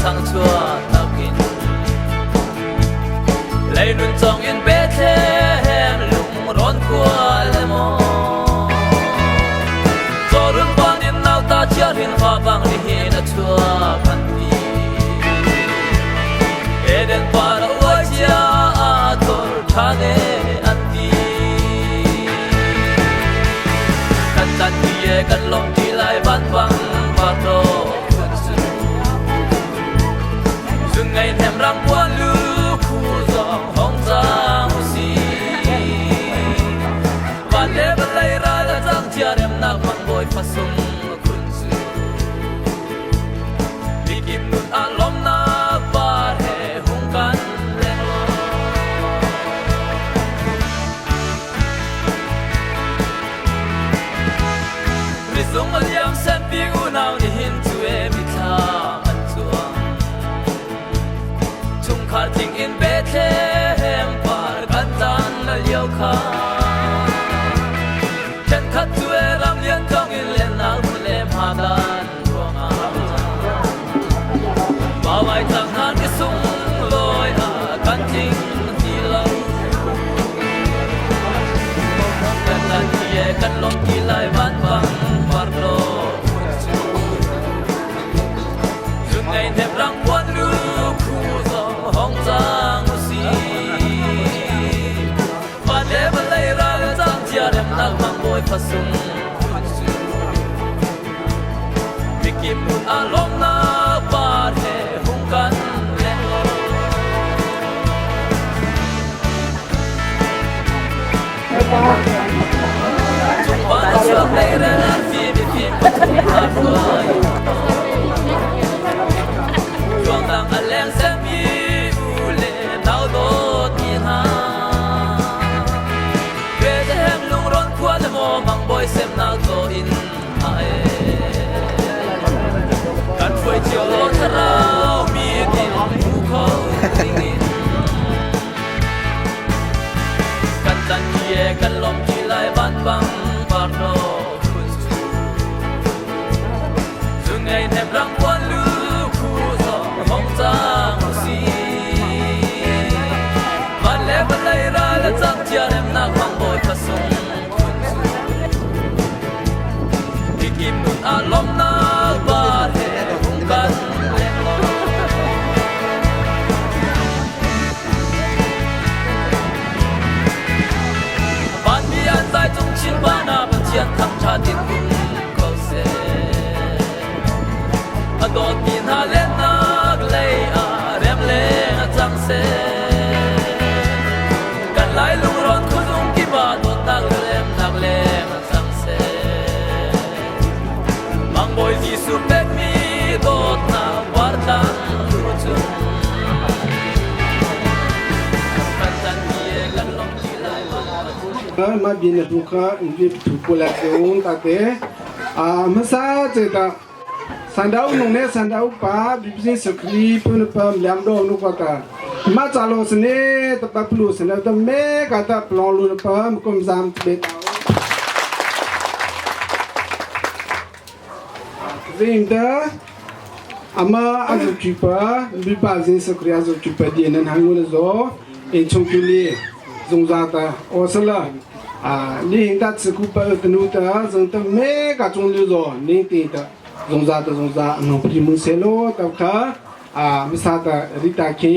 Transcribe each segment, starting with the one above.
thangchuah takin Leinun cong in Bethlehem lungrawn khua le maw Cawrun pan in nauta chiahrin fa bang nihin a chuak an ti Eden par a uai cia a thor ṭhan e an ti Kan tan ti e kan lawm ti lai van bang var lo phun su Zun ngei hnem ram puan lu khu zong hong cang usi Van le vawlei ral a cang cia remnak mang bawi fasung khun cu Mikip nun ah lawmnak par he hung kan leng law. Rizung a liam senpi unau nihin cu e mithla an cuang. Chungkhar tling in Bethlehem par kan tlan na lio kha. Ṭhenkhat cu e ram lian tlong in lennak hmun le hmadan ruangah. Bawai cang hna ni sunglawi ah kan tling ti lo. Kan lan ti e kan lawm ti lai van bang par lo phun cu. Zun ngei hnem rang puan lu khu zong hong cang usi. Van le vawlei ral cang cia remnak mang bawi fasung phun cu. Mikip nun ah lawmnak par he hung kan leng lo. Cungvan a chuak lei rel an fi mifim pathum hna hruai. Ruangdang a leng semi u le nau dawt mi hna. Bethlehem lungrawn khua le maw mang bawi semnak zaw in Kan hruai cio law thlarau mi tin hmu kho dingin Kan tan ti e kan lawm ti lai van bang parno phun cu Zungei hnem rang puan lu khu zong hong cang si Van le vawlei ral a cang cia remnak mang bawi pasung phun cu Kikim nun ah lawmnak par he hung kan leng law. Vanmi an zai cung chin van ah Pathian thangṭhat in um ko seh. A dawtmi hna lennak lei ah rem leng a cang seh. Kan lai lungrawn khuazung kip ah dawtnak le remnak leng a cang seh. Mangbawi Jesuh pekmi dawtnak vartlang tu cung. Kan tan ti e kan lawmh ti lai Ma bin na tu kha bi thu pula teung ta te a masa che ta sandau nung ne sandau pa bibin sukri pun pam liam do nu pa ta ma chalo sne ta pa plu sne ta me ka ta plong lu pa kum zam be ta zing da ama azu ki pa bi pa zin sukri azu ki pa di nan hangu na zo in chung kuli zungza ta osala a ni hing ta tsu pa tnu ta zung ta me ka chung lu zo ni ti ta zungza ta zungza no pri mu se lo ta kha a misa ta rita khi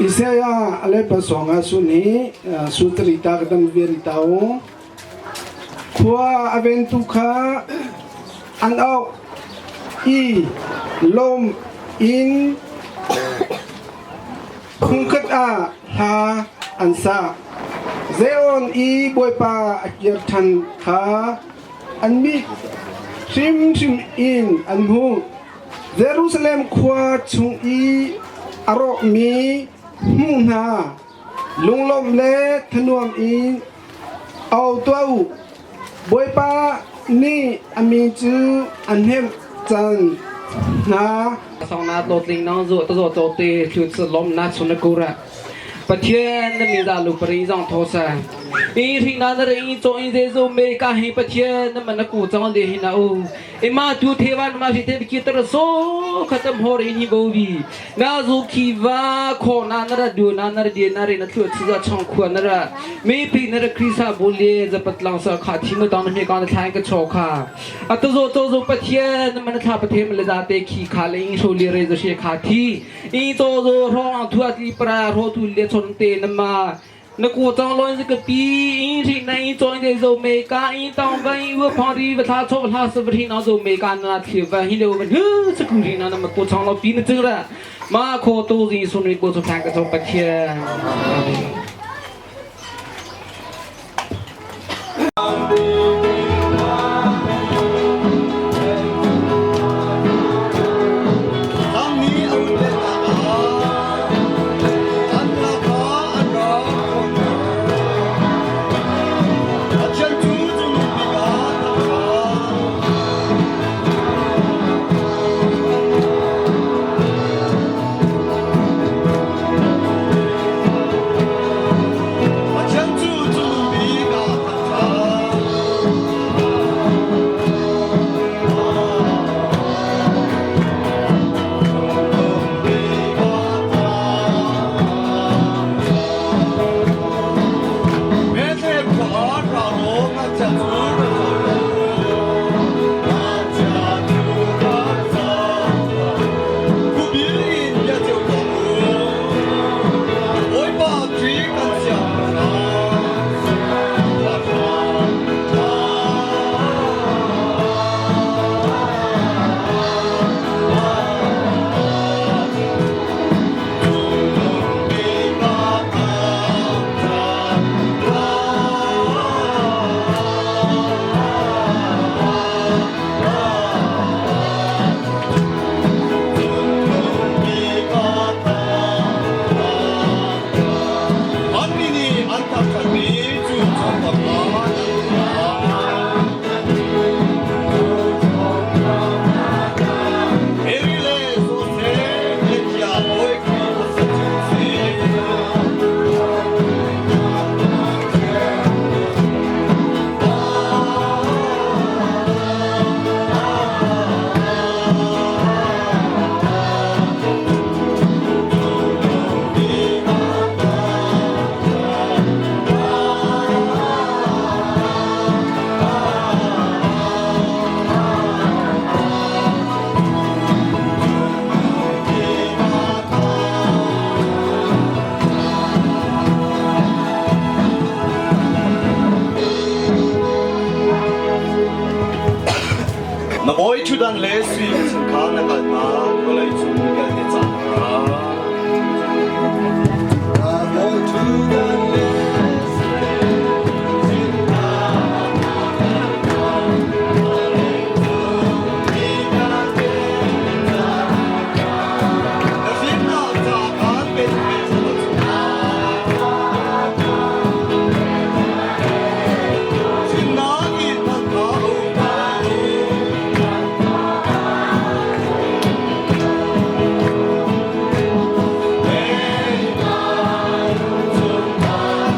Isaiah ale pa songa su ni su trita ka tam verita o khua aven tu kha an au i lom in Phungkhat ah hla an sa. Zion i Bawipa a kir ṭhan kha an mit hrimhrim in an hmuh. Jerusalem khua chung i a rawkmi hmuh hna lunglawmh le thanuam in au tuah u. Bawipa nih a mi cu a hnemh cang hna. Song na tawtling nang zu ta zo to te thlu chu lom na chun na kura. Pathian na mi za lu pari zong tho sa. I ri na na ri cho in Jesu me ka hi Pathian na man ku chang le hi na u. Ima tu thewan ma hi te ki tar so khatam hor in hi bo bi. Na zu khi va kho na na ra du na na ra di na ri na thu chu za chong khua na ra me pi na ra krisa bo le za patlang sa kha thi ma tang me ka na thlai ka cho kha atu zo to zo Pathian man thla pathem le za te khi kha le in sho le re zo she kha thi i to zo ro ang thu atli pra ro thu le chon te na ma na ku chang lon ka pi in ri na in chon de zo me ka in tong ba in wo phang ri ba tha cho hla sa ri na zo me ka na thi ba hi le ba hu sa ku ri na na ma ku chang lo pi na ching ra ma kho tu zi sun ri ko chu thang ka cho Pathian amen. Na bawi ṭhutdan le sui kha na kal hna, vawlei cung vialte caah. Na bawi ṭhutdan le Na fimnak ca khan pe Fimnak in an kha um.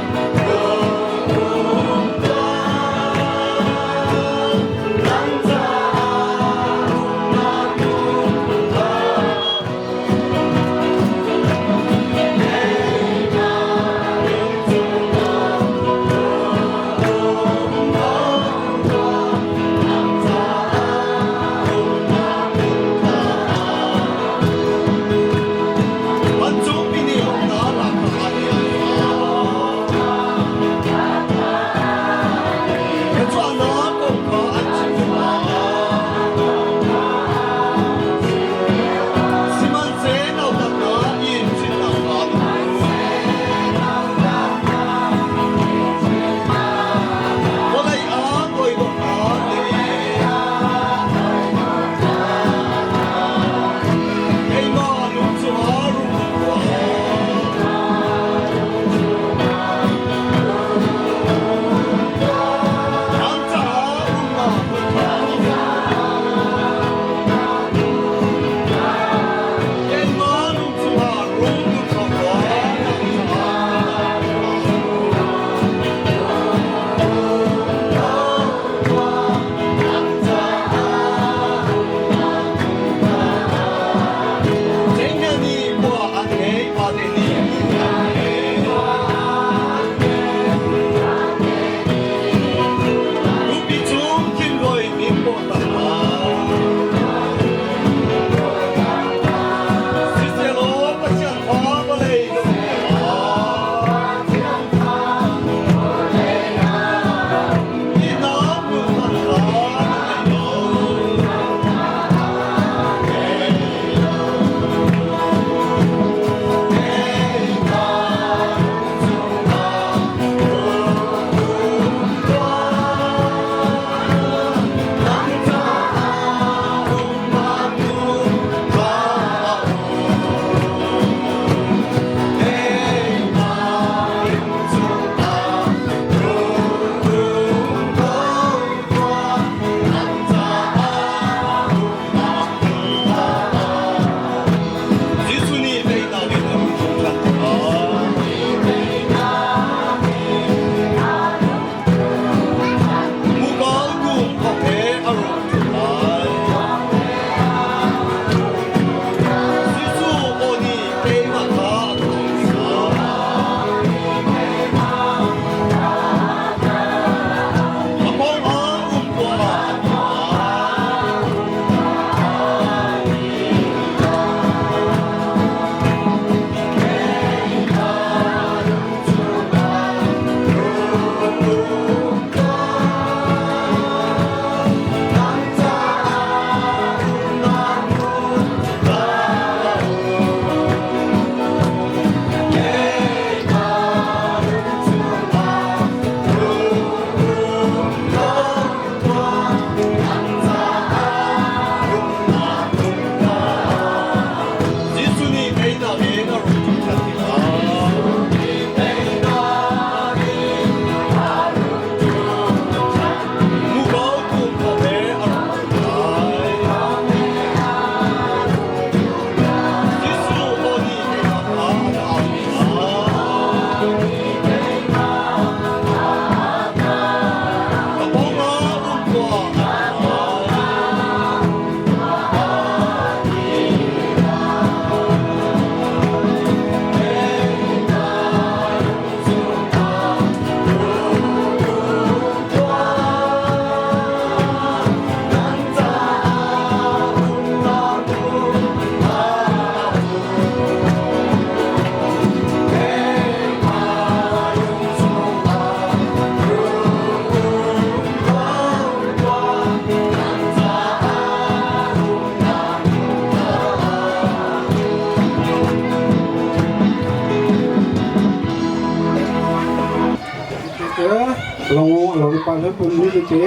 pa le pum ni te te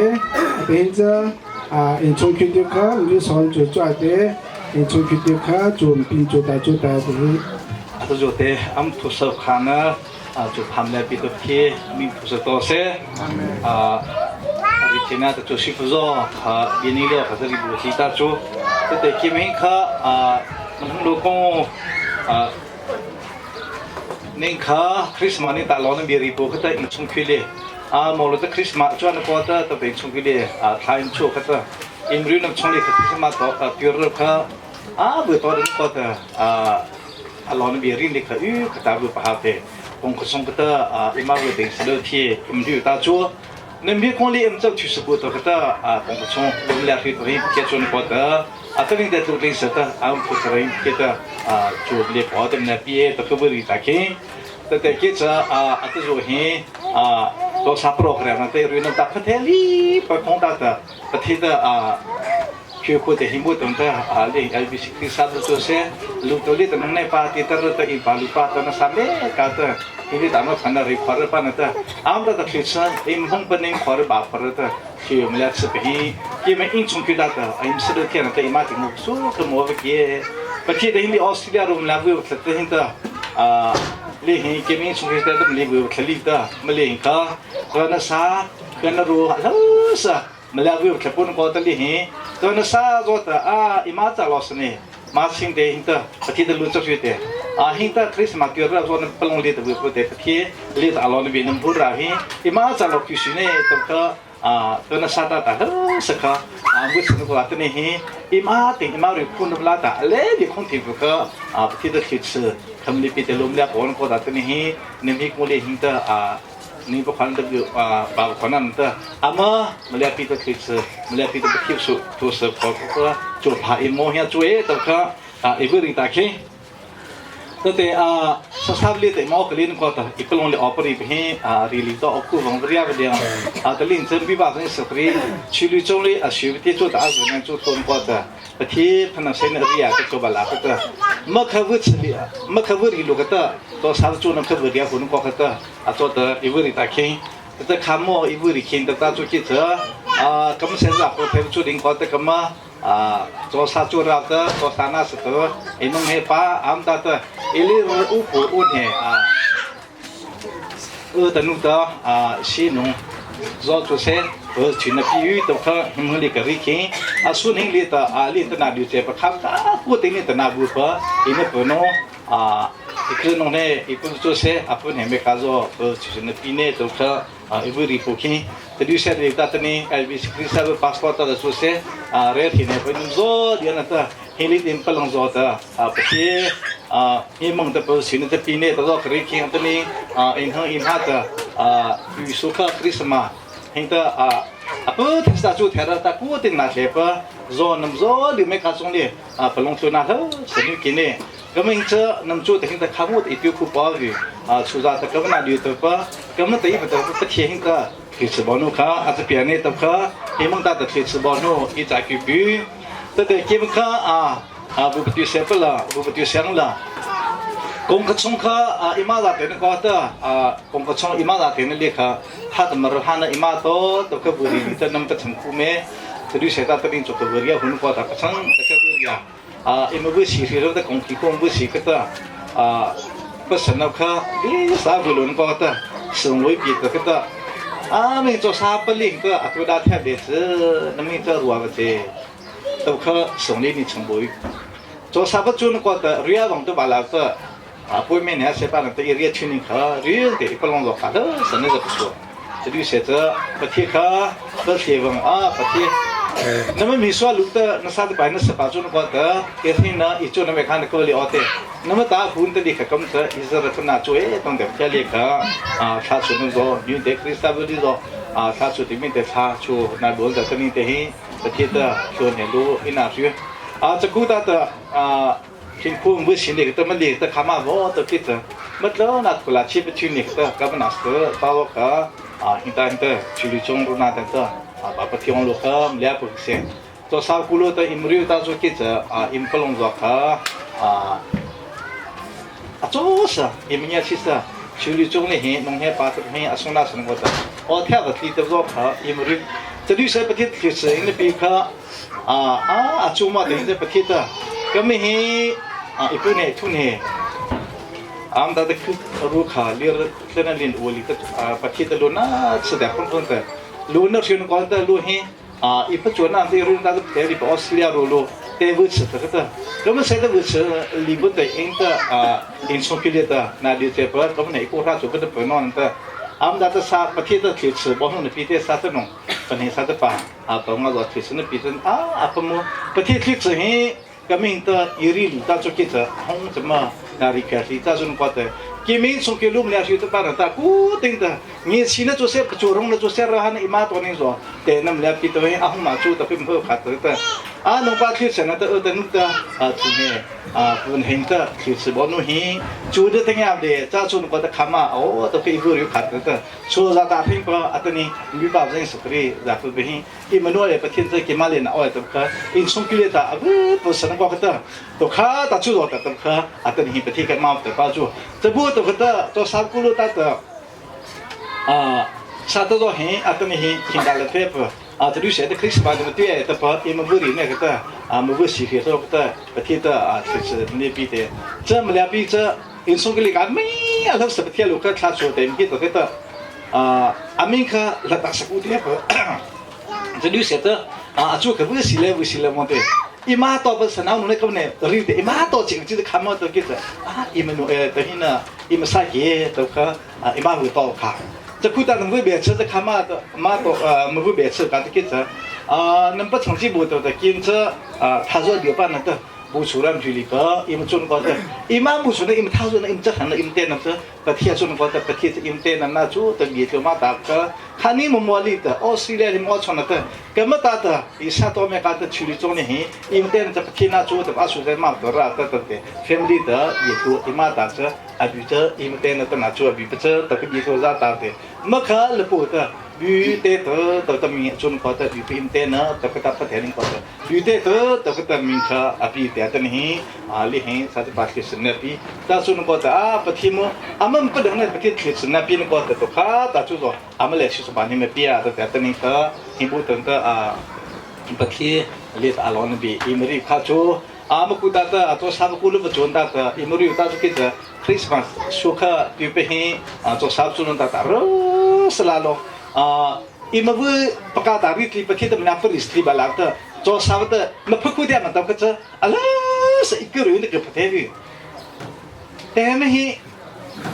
hin cha in chung khi te kha mi son chu chu te in chung khi te kha chum pin chu ta chu ta te hi. Atu zo te am thu sau khana chu pham le pi to khi mi thu sa to se ri thina ta chu si fu zo kha bini lo kha ri bu si ta chu te te ki mi kha man hung lo ko Ning kha Christmas ni ta lo na biri po kha ta in chung khi le a mo lo ta Christmas chuan ko ta ta pe chung khi le a thla in chu kha ta in ri nam chung le kha Christmas to a pure kha a bu to den ko ta a a lo na biri le kha u kha ta bu pa ha te kong kha song kha ta a ima bu ding slo thi im ri ta chu 那边空里我们走去是不到个的啊，我们从我们俩去可以接触过的啊，这里在做零食的啊，我们负责人给的啊，做猎跑的那边都可不里打开，แต่แต่คิดจะอ่าอาจจะอยู่เฮอ่าตัวซับโปรแกรมนั่นแต่เรื่องนั้นประเทศลีไปคงได้แต่ประเทศอ่า คือคนแต่หิมุตงแต่อ่าเรื่องไอพีซีที่ซับตัวเสียลูกตัวเล็กแต่น้องในปาติตระตัวอิปาลุปาตัวนั้นสามเมกาตัวทีนี้ตามมาพันธุ์รีขอร์ปานั่นแต่อามระดับที่ฉันอิมห้องเป็นอิมขอร์บาขอร์ตัวคือมันแล้วสเปฮีที่มันอินชงคือดัตอิมสเดเทียนแต่อิมาติมุกสู้ขโมยเกี่ยประเทศที่ออสเตรเลียรวมแล้ววิวแต่หินตัวอ่าลีหิเกมินชงคือแต่ตัวมันวิวทะเลตัวมันลีหิค่ะตัวนั้นซาตัวนั้นรู้แล้วซะ มาแล้ววิวขปุ่นก็ตลีหิตัวนั้นซาตัวแต่อ่าอิมาจากลอสนี่มาสิงเดหินตาปฏิตลุจักอยู่เตอ่าหินตาคริสต์มาสเกี่ยวกับตัวนั้นปลงเลียตวิวเตปฏิเลียตอลอนวีน้ำพุราหิอิมาจากลอคิสุเน่ตัวก็อ่าตัวนั้นซาตาตาเฮสกะอ่าวิสนุกลาตัวนี้หิอิมาติอิมาริคุณบลาตาเลดิคงที่ก็อ่าปฏิตคิดคำนี้ปิเตลุมเลียปอนก็ตาตัวนี้หินิมิกุเลหินตาอ่า 你不看这个啊，把可能的，阿么没来彼得开始，没来彼得不接受，都是跑个就怕一摸下做都可啊，一个人打开。แต่อ่าสาบเลยแต่มอกลินก็แต่อีกลงเลยอปรีเพอ่ารีลีตัวอกูวังเรียบเดียวอ่าแต่ลินเซนวิบากนี่สตรีชีวิตจงเลยอ่าชีวิตที่做大事呢做通过的，ปที่พนักเซนเรียก็จบละก็แต่เมื่อเขาวุฒิเมื่อเขาวุฒิลูกก็ตัวสาวจูนเขาวุฒิหุ่นก็ก็อ่า做的一วุฒิตาคิงแต่คำว่าอีวุฒิคิงแต่ตาจูคิดเถอะอ่ากำเซนหลักก็เทปจูดิงก็แต่กำมา啊，做啥做那个，做啥那是得，一弄黑把，俺们的，一粒五不五呢啊，二等弄的啊，西农，做做些，呃，去那比喻都可，你们那个里看，啊，苏宁里的啊，里的那就这不看，啊，固定的那部分，因为不弄啊。一个弄呢，一个做些，啊不呢没看着，就是那比呢都可啊，一部里不看，这绿色的大的呢，哎，比绿色的 passport 的做些，啊，热天呢不能做，你那个，黑里点不能做的，啊，不是，啊，你梦的不是那个比呢，都做可以看的呢，啊，银行银行的，啊，预售卡克里什么，现在啊。apa testa chu thera ta ku tin na le pa zo nam zo li me ka song li a palong chu na ho se ni ki ne ก็ไม่เจอน้ำจูแต่หิงแต่ข้ามุดอีติวคูปอวีอ่าชูซาแต่ก็ไม่น่าดีตัวปะก็ไม่ตีปะแต่ปะเทียหิงแต่คือสบอนุค่ะอาจจะเปลี่ยนนี่ตัวค่ะหิมังตาแต่คือสบอนุอีจากคือบิแต่แต่กิมค่ะอ่าอ่าบุปติเซปละบุปติเซงละกงกระชงค่ะอ่าอิมาลาเตนก็เตอ่ากงกระชงอิมาลาเตนเรียกค่ะถ้าจะมาหานะอิมาโตตัวก็บุรีจะนำไปถึงคูเมจะดูเสตาตัวนี้จบตัวเรียกหุ่นกว่าแต่กระชังแต่ก็บุรี 啊，因为不是是说的空气空不是个的啊，不是那个，你啥不论个的，生活比这个的，啊，没做啥不灵个，啊，做大特别是那么做多个的，都可送你你成不，做啥不做那个的，瑞亚王都把那个，啊，不免那些把那个一热去你可，热的不弄做卡的，真的是不错，这就写着不贴卡，不贴文啊，不贴。那么你说路的那啥子白那十八种的话得，一天呢一做那么看的够了的，那么大部分的你可咁子，一直在那做哎，当的家里可啊，他出那个女的克里斯塔布里说啊，他出对面的他出那罗在这里的嘿，不贴的说年路一拿去啊，这古大的啊，辛苦不行的，怎么的的卡嘛我都记得，没了那出来吃不去你的，干嘛那是把我个啊，现在的处理中路那的的。啊，爸爸听我个，两不行。做啥咕噜的，因没有当做记者啊，因不能做个啊。啊，做是，因们年轻时， Chuli cung le hi nong he pa tuk hi asung na sun ko ta o thya da thli te zo kha imri chadu se pathit thli se ne pi kha a a achu ma te te pathit ta kami hi a ipu ne thu ne am da de khu ru kha lir tlena lin uli ta pathit lu na se da khon khon ta lu na thrin ko ta lu hi 啊，伊不做那对人那个台里澳大利亚路路，对不起这个的，那么现在不是里不的应的啊，应从去的那里这不，我们那个他做不的不弄的，俺们那的啥不贴的贴吃，包弄的比的啥子弄，不能啥子办啊，把我说贴吃那比的啊，啊不么不贴贴吃嘿。革命的有理里当做记者，红怎么哪里开始？这种觉得，革命从给路面学的把人打固定的，你现在做些不做红的做些了，还能一马多人说，对，那么两边都阿红马做的并不卡得的，啊，侬把去成了的二等的啊，出面啊，不行的，就是我侬行，做的怎样的，这种觉得卡嘛，哦，都可以不留卡得的，说啥打拼不，啊，等你女把人是可以，然后不行。Emmanuel pathian te ke male na oi to kha in chung kile ta abu po san ko kha to kha ta chu ta to kha atan hi pathian kan ma ta pa chu te bu to kha ta to sa ku lu ta ta a sa to do he atan hi khin da le pe pa a te lu se de christmas de te ta pa i ma bu ri ne kha ta a ma bu si khe to ta pathian ta a te se ne pi te cha ma la pi cha in chung kile ka mi a la sa pathian lu kha thla chu te mi to kha ta a amin kha la ta sa ku te pa 这绿色的啊，做个不是嘞，不是嘞，么的。伊妈到不是那弄那个呢，里的伊妈到这个就是看嘛，都记得啊，伊们弄哎，等于呢，伊们啥嘢都看啊，伊妈会到看。这古代能会别吃，这看嘛的妈到呃，没会别吃，干的记得啊，能不成绩不到的，坚持啊，他说流办那个。不出来距离个，伊们做那个的，伊妈不出来，伊们他说那伊们这行了，伊们店那这，白天做那个的，白天伊们店那那做的也就嘛大个，看你们莫里的，澳大利亚的莫穿那的，搿么大的，伊啥多面家的处理中呢？伊们店这白天那做的，阿叔在嘛多啦，得得得，family 的也多，伊妈大这，阿比这，伊们店那的那做，比不这，得个也做啥大的，没可了不的。与得得得得名尊高的与比得呢得个得不得灵高的与得得得个得名可阿比得得呢啊哩嘿啥子把提升那比但是那个的啊不提么俺们不能那不提提升那比那个的都卡打就说俺们来去说把你们比啊得得得呢可你不等的啊不提哩阿罗那比伊们里卡住阿们古达的阿做啥个古鲁不准达的伊们里打就给着 Christmas 舒克对不嘿啊做啥做能达达罗是拉咯。啊，伊么不不搞大力不听得那不离吧来的，做啥的，么不顾点嘛，到个这，阿拉是一个人那个不太对，但么嘿，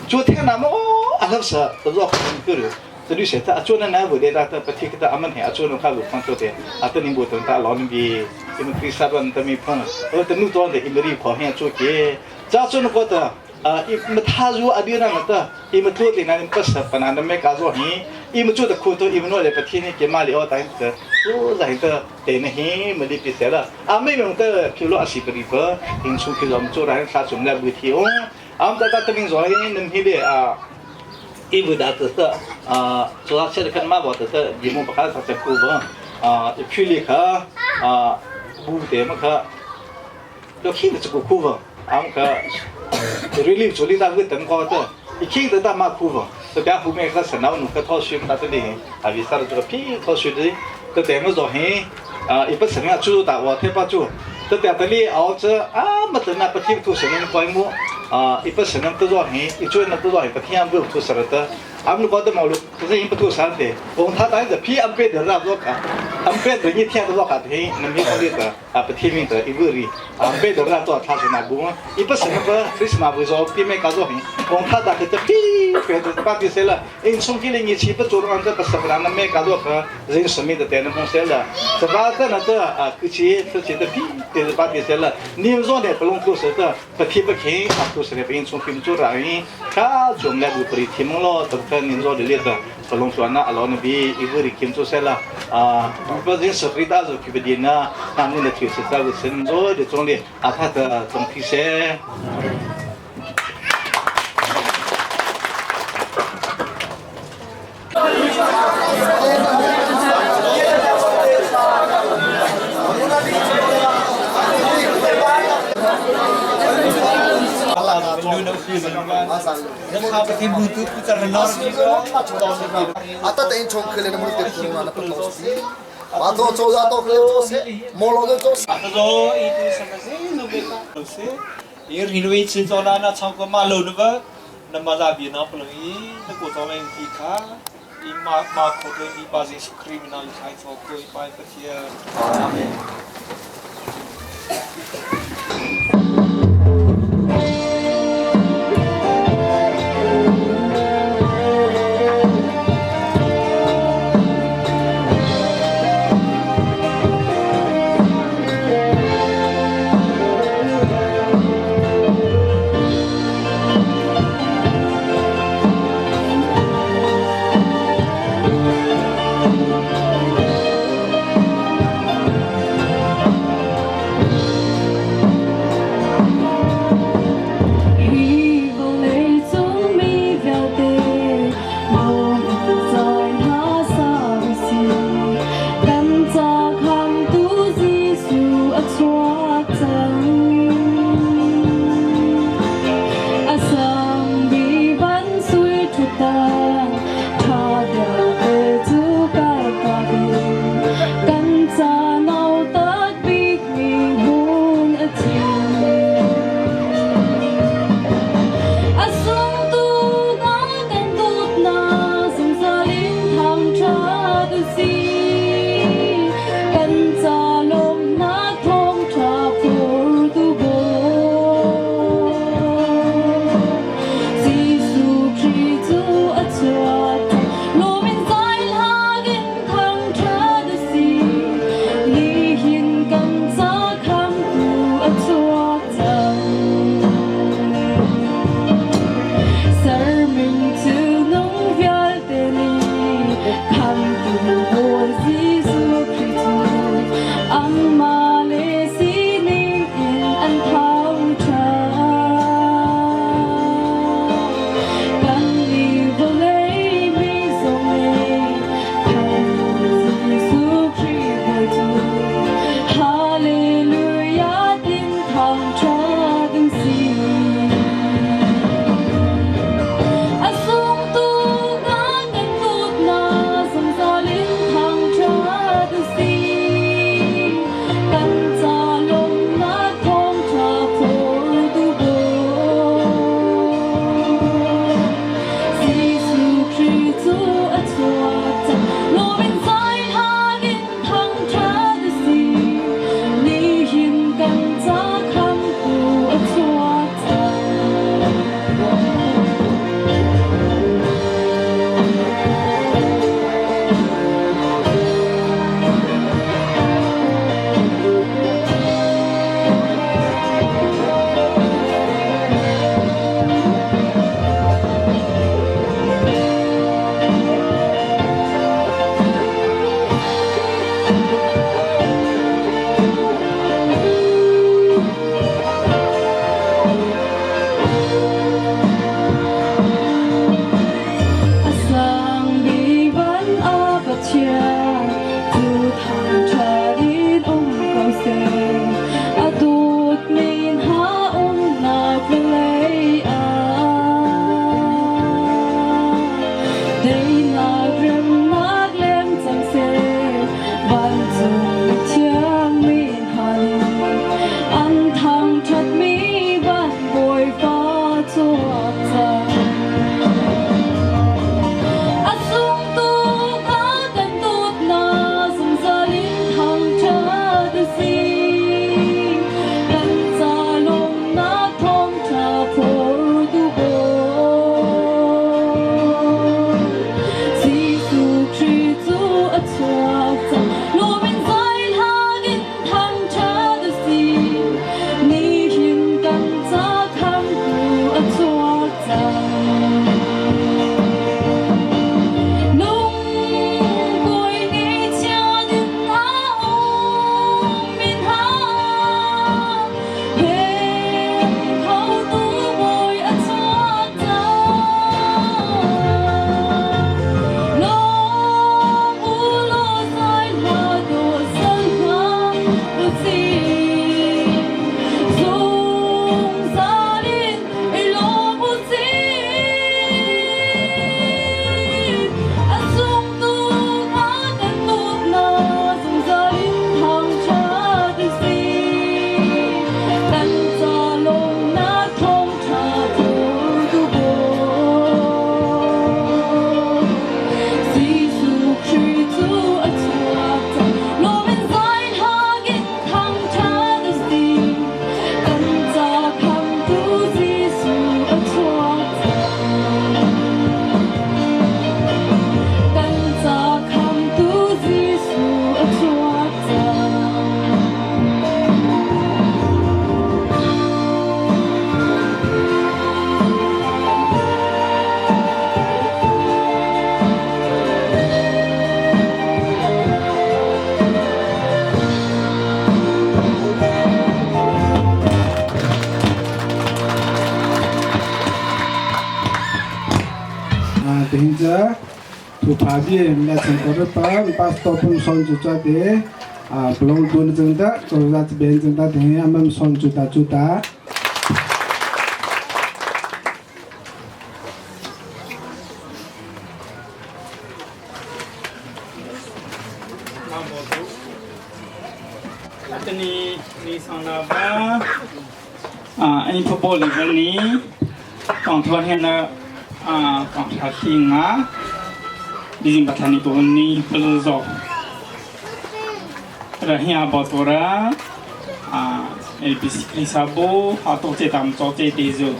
昨天那么阿拉是都做一个人，这里写的，做那那不的，那不听得阿们嘿，做那看不放做的，啊，等你不等他老人比，你们可以啥子等没碰，我等你做的，你们里跑嘿做给，咋做那个的？啊，伊么他如阿里那个的，伊么做的那不是本来那没搞做嘿。伊么做的苦多，伊么诺来不天呢，给马里奥打的，都来的，对呢嘿，么里比赛了，啊，没用的，譬如阿西不里不，因出去我们做来啥种来不提哦，啊，我们大家等于说，能听的啊，伊不达的是啊，做啥吃的看嘛，我的是节目不看啥子苦不，啊，去里克啊，不得么克，要听的这个苦不，啊，我克，really 做里大会等高的。一听得到嘛苦不？这边后面个神脑弄个套水，打这里啊，为啥这个屁套水的？这点么做嘿？啊，一不成啊，猪大我贴把猪，这点这里熬着啊，没得那不听土神能关木啊，一不成能多少嘿？一做那多少不听不土神的，俺们搞得毛路，可是人不土神的，我他当时屁俺别的那做卡，俺别的你听多少卡听，能没考虑的啊，不听明的一个里，俺别的那做他是那不，一不成不，为什么不说对面搞做嘿？我他大个这屁。别的把比赛了，因从今年起不做了，这不是不让那每个做和人生命的电能公司了，这把这那个啊，过去出去的屁，就是把比赛了，你们说的不能做事的，不听不听，啊，做事的不应从听做人，他从来不不听了，都看你说的例子，不能说那老那边一个人听做事了，啊，不认识回答是区别的呢，那你的就是在个生做的总理啊，他的总体些。Ata ta in chong khele na mu te puru na pa to si. Pa to cho ya to khele to se. Mo lo to se. 说一堆什么谁都没看，谁，因为吃早那那唱歌马路那个，那么那边那不容易，那个早面去看，伊马马口头伊把这是 criminal 开做过一摆不提阿门。za thu pha bi la chen ko pa pastor pung son chu cha te a blong tu na chang ta ko za ben chang ta te amam son chu ta chu ta. Tani ni sang na ba anh pho bo le ni kong thon hen na kong tha thi nga dijin pathani to ni pal zo ra hia bo to ra LPC krisa bo ha to che tam cho che te zo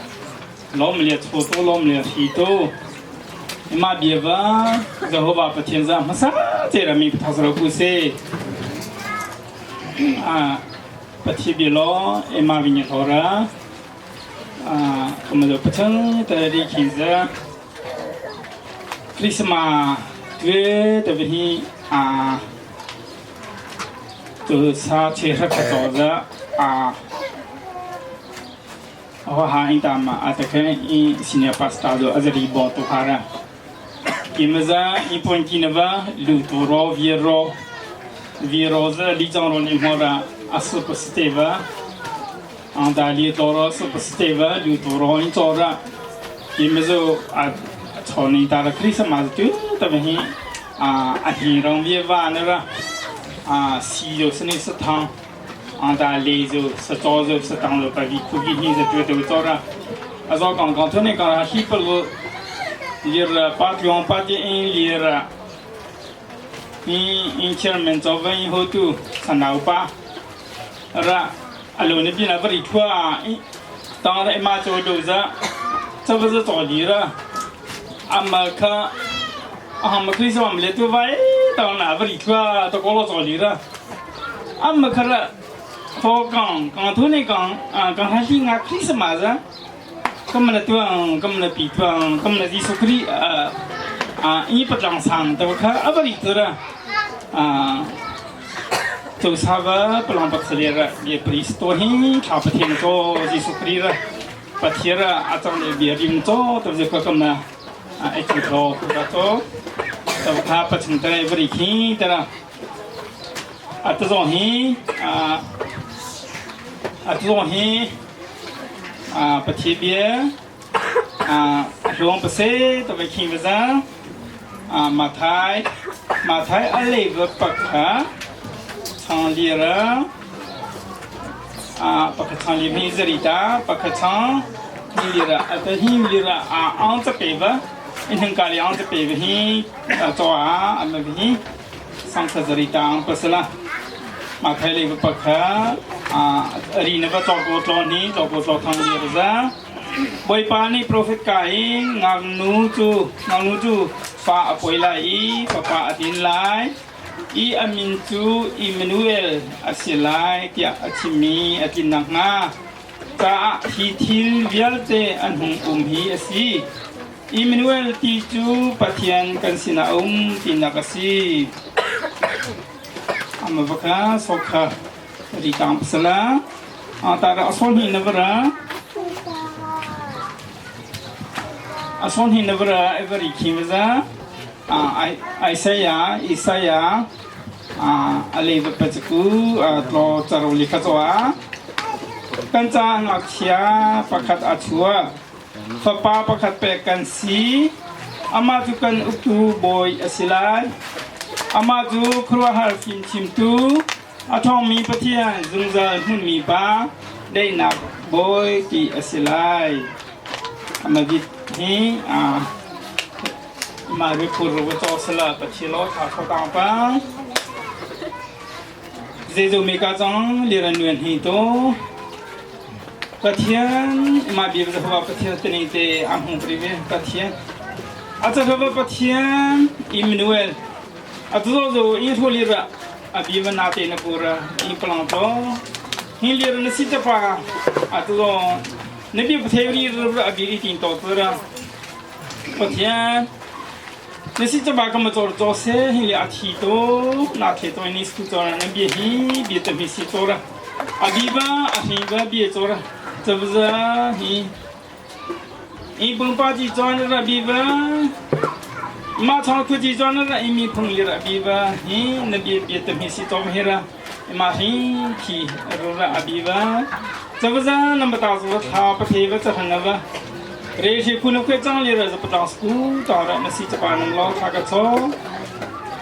lom le cho to lom le thi to ima bia ba Jehovah Pathian za hmasa che ra mi thasro ku se Pathian bia law ema vinya thora kamazo pachang ta ri khi za Christmas twe ta hi a tu sa che ra kha to za a ho ha in ta ma a ta khe i senior pastor do azari bo to hara kimaza i pon ki na ba lu to ro vi ro vi ro za li chang ro ni mo ra asu pa ste ba ang da li to ro su pa ste ba lu to ro in cho ra kimazo a cho ni ta ra christmas tu ta hi a a hi rong vi va na ra a si jo sni sa thang 安达雷就是早就是当了白皮苦给你是对对早了，啊早刚刚出那个西不路，里了八九八点里了，你你前面早饭以后都上老八，啦，啊路那边那不里出啊，当然妈做豆子，这不是早里了，阿妈看，阿妈可以说我们来做饭，当那不里出啊，都过了早里了，阿妈看了。好讲讲头来讲啊，讲他是俺开什么子？咁么来对，咁么来比对，咁么来耶稣基督啊，伊不长长，对不看阿不里得了啊，做啥个不让不出来了，也不是多很，他不听做耶稣基督了，不听了，阿长的别人做，都是个咁么啊，一起做，个做，对不看不成得不里听得了，啊，这种很啊。啊，这种很啊，不特别啊，หลวงประเสตไปขิงภาษา啊，马太，马太阿雷个巴卡，唱里了啊，巴克唱里面这里的巴克唱里了，啊，这里了啊，昂这边吧，一天家里昂这边吧，啊，做啊，阿们边，上次这里当不是啦。马太雷个巴卡啊，รีนบะจอกโตนี่จอกโตทางเรียบซะบอยปานี่ prophet กายงางนูจูงางนูจูฟาอปอยไลปะปะอตินไลอีอามินจูอิมนูเอลอาศิไลเตียอาชิมีอาตินนักงาจาฮีทิลวิลเตอันหงอุมฮีอซีอิมนูเอลตีจูปะเทียนกันสินาอุมตินักสีอามาบกาสกะรีตามสลาอาตาระอสนหินบระอสนหินบระเอเวริคิมซาอาไอไซยาอิซายาอาอะไรแบบปัจจุอาตลอจารุลิขจวากันจางอักเชียประคัดอาชัวฟปาประคัดเปกันสีอามาจุกันอุตุบอยอสิลายอามาจุครัวฮาร์ฟิมชิมตูอาทองมีปะเทียนซุงซาหุ่นมีปาได้นักบอยที่อสิลายอามาดิฮีอามาเรพูรุวจอสละปะทิโลทาเขาตังปังเจจูมีกาจังเรียนเวียนฮีโตปะเทียนมาบีบจะว่าปะเทียนตัวนี้เตอังหงปริเวปะเทียนอาจจะว่าปะเทียนอิมนูเอลอาจจะโจอินทุลีระอาบีบนาเตนปูระอิปลังโตฮิเลียนสิตปาอาจจะนบีปะเทรีระอาบีอินโตตระปะเทียน那是这把个么做做些，你俩提多，那提多你是做了，那别去别特别是做了，阿比吧阿比吧别做了，这不是啊？你，你本把子做了阿比吧， Ma chong thu ji chon na imi phung li ra bi ba hi na bi bi ta mi si tom he ra ma hi thi ru ra abi ba chawaza na ma ta zo tha pa the ba cha na ba re shi khu nu khe chang li ra za pa ta sku ta ra na si cha pa nam lo tha ka cho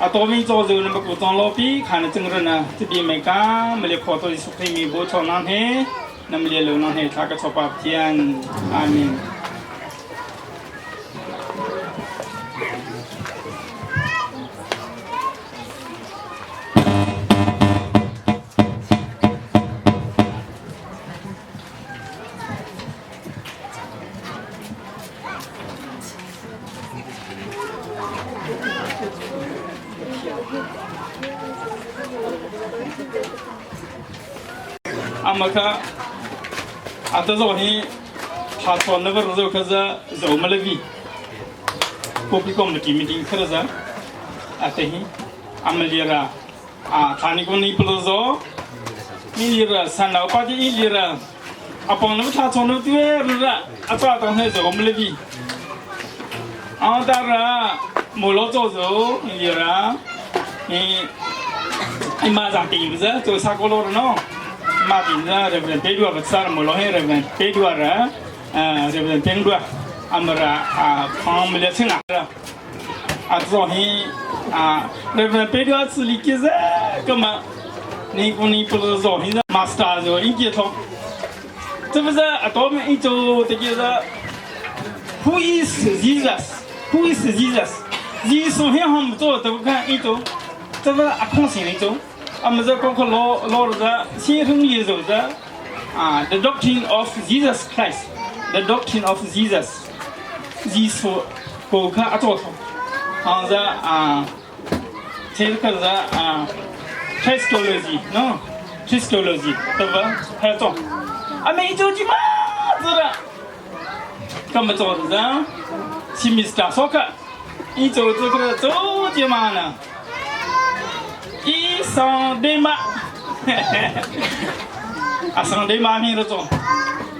a to mi cho zu na ma ku chong lo pi kha na ching ra na ti bi me ka ma le kho to su khe mi bo cho nan he na ma le lo nan he tha ka cho pa thian amen. Ama kha ata zo hi tha chon na var zo kha za zo malavi kopi kom na ki meeting kha za ate hi amalira a thani ko ni plo zo ni lira san na pa ti lira apong na tha chon na tu ra a cha tong he zo malavi a da ra mo lo zo zo lira ni ai ma za ti za to sa ko lo no ma tin za reverend pe dua ba sa mo lo he reverend pe dua ra reverend peng dua amara a phang le ching a a zo hi a reverend pe dua tsi li ke za ka ma ni ko ni po zo hi za master zo i ke tho 这不是啊？多么一周这个是 Who is Jesus? Who is Jesus? 耶稣很好做，都看一周，这不是阿空心一周，俺们这包括老老的先生也走的啊，The doctrine of Jesus Christ, the doctrine of Jesus，耶稣包括阿做头，好像啊，这个是啊，Christology，喏，Christology，对吧？还做，啊，每周几嘛子的，干么做的？是 Mr. 说克，一周这个周几嘛呢？一上对嘛，啊上对嘛咪了做，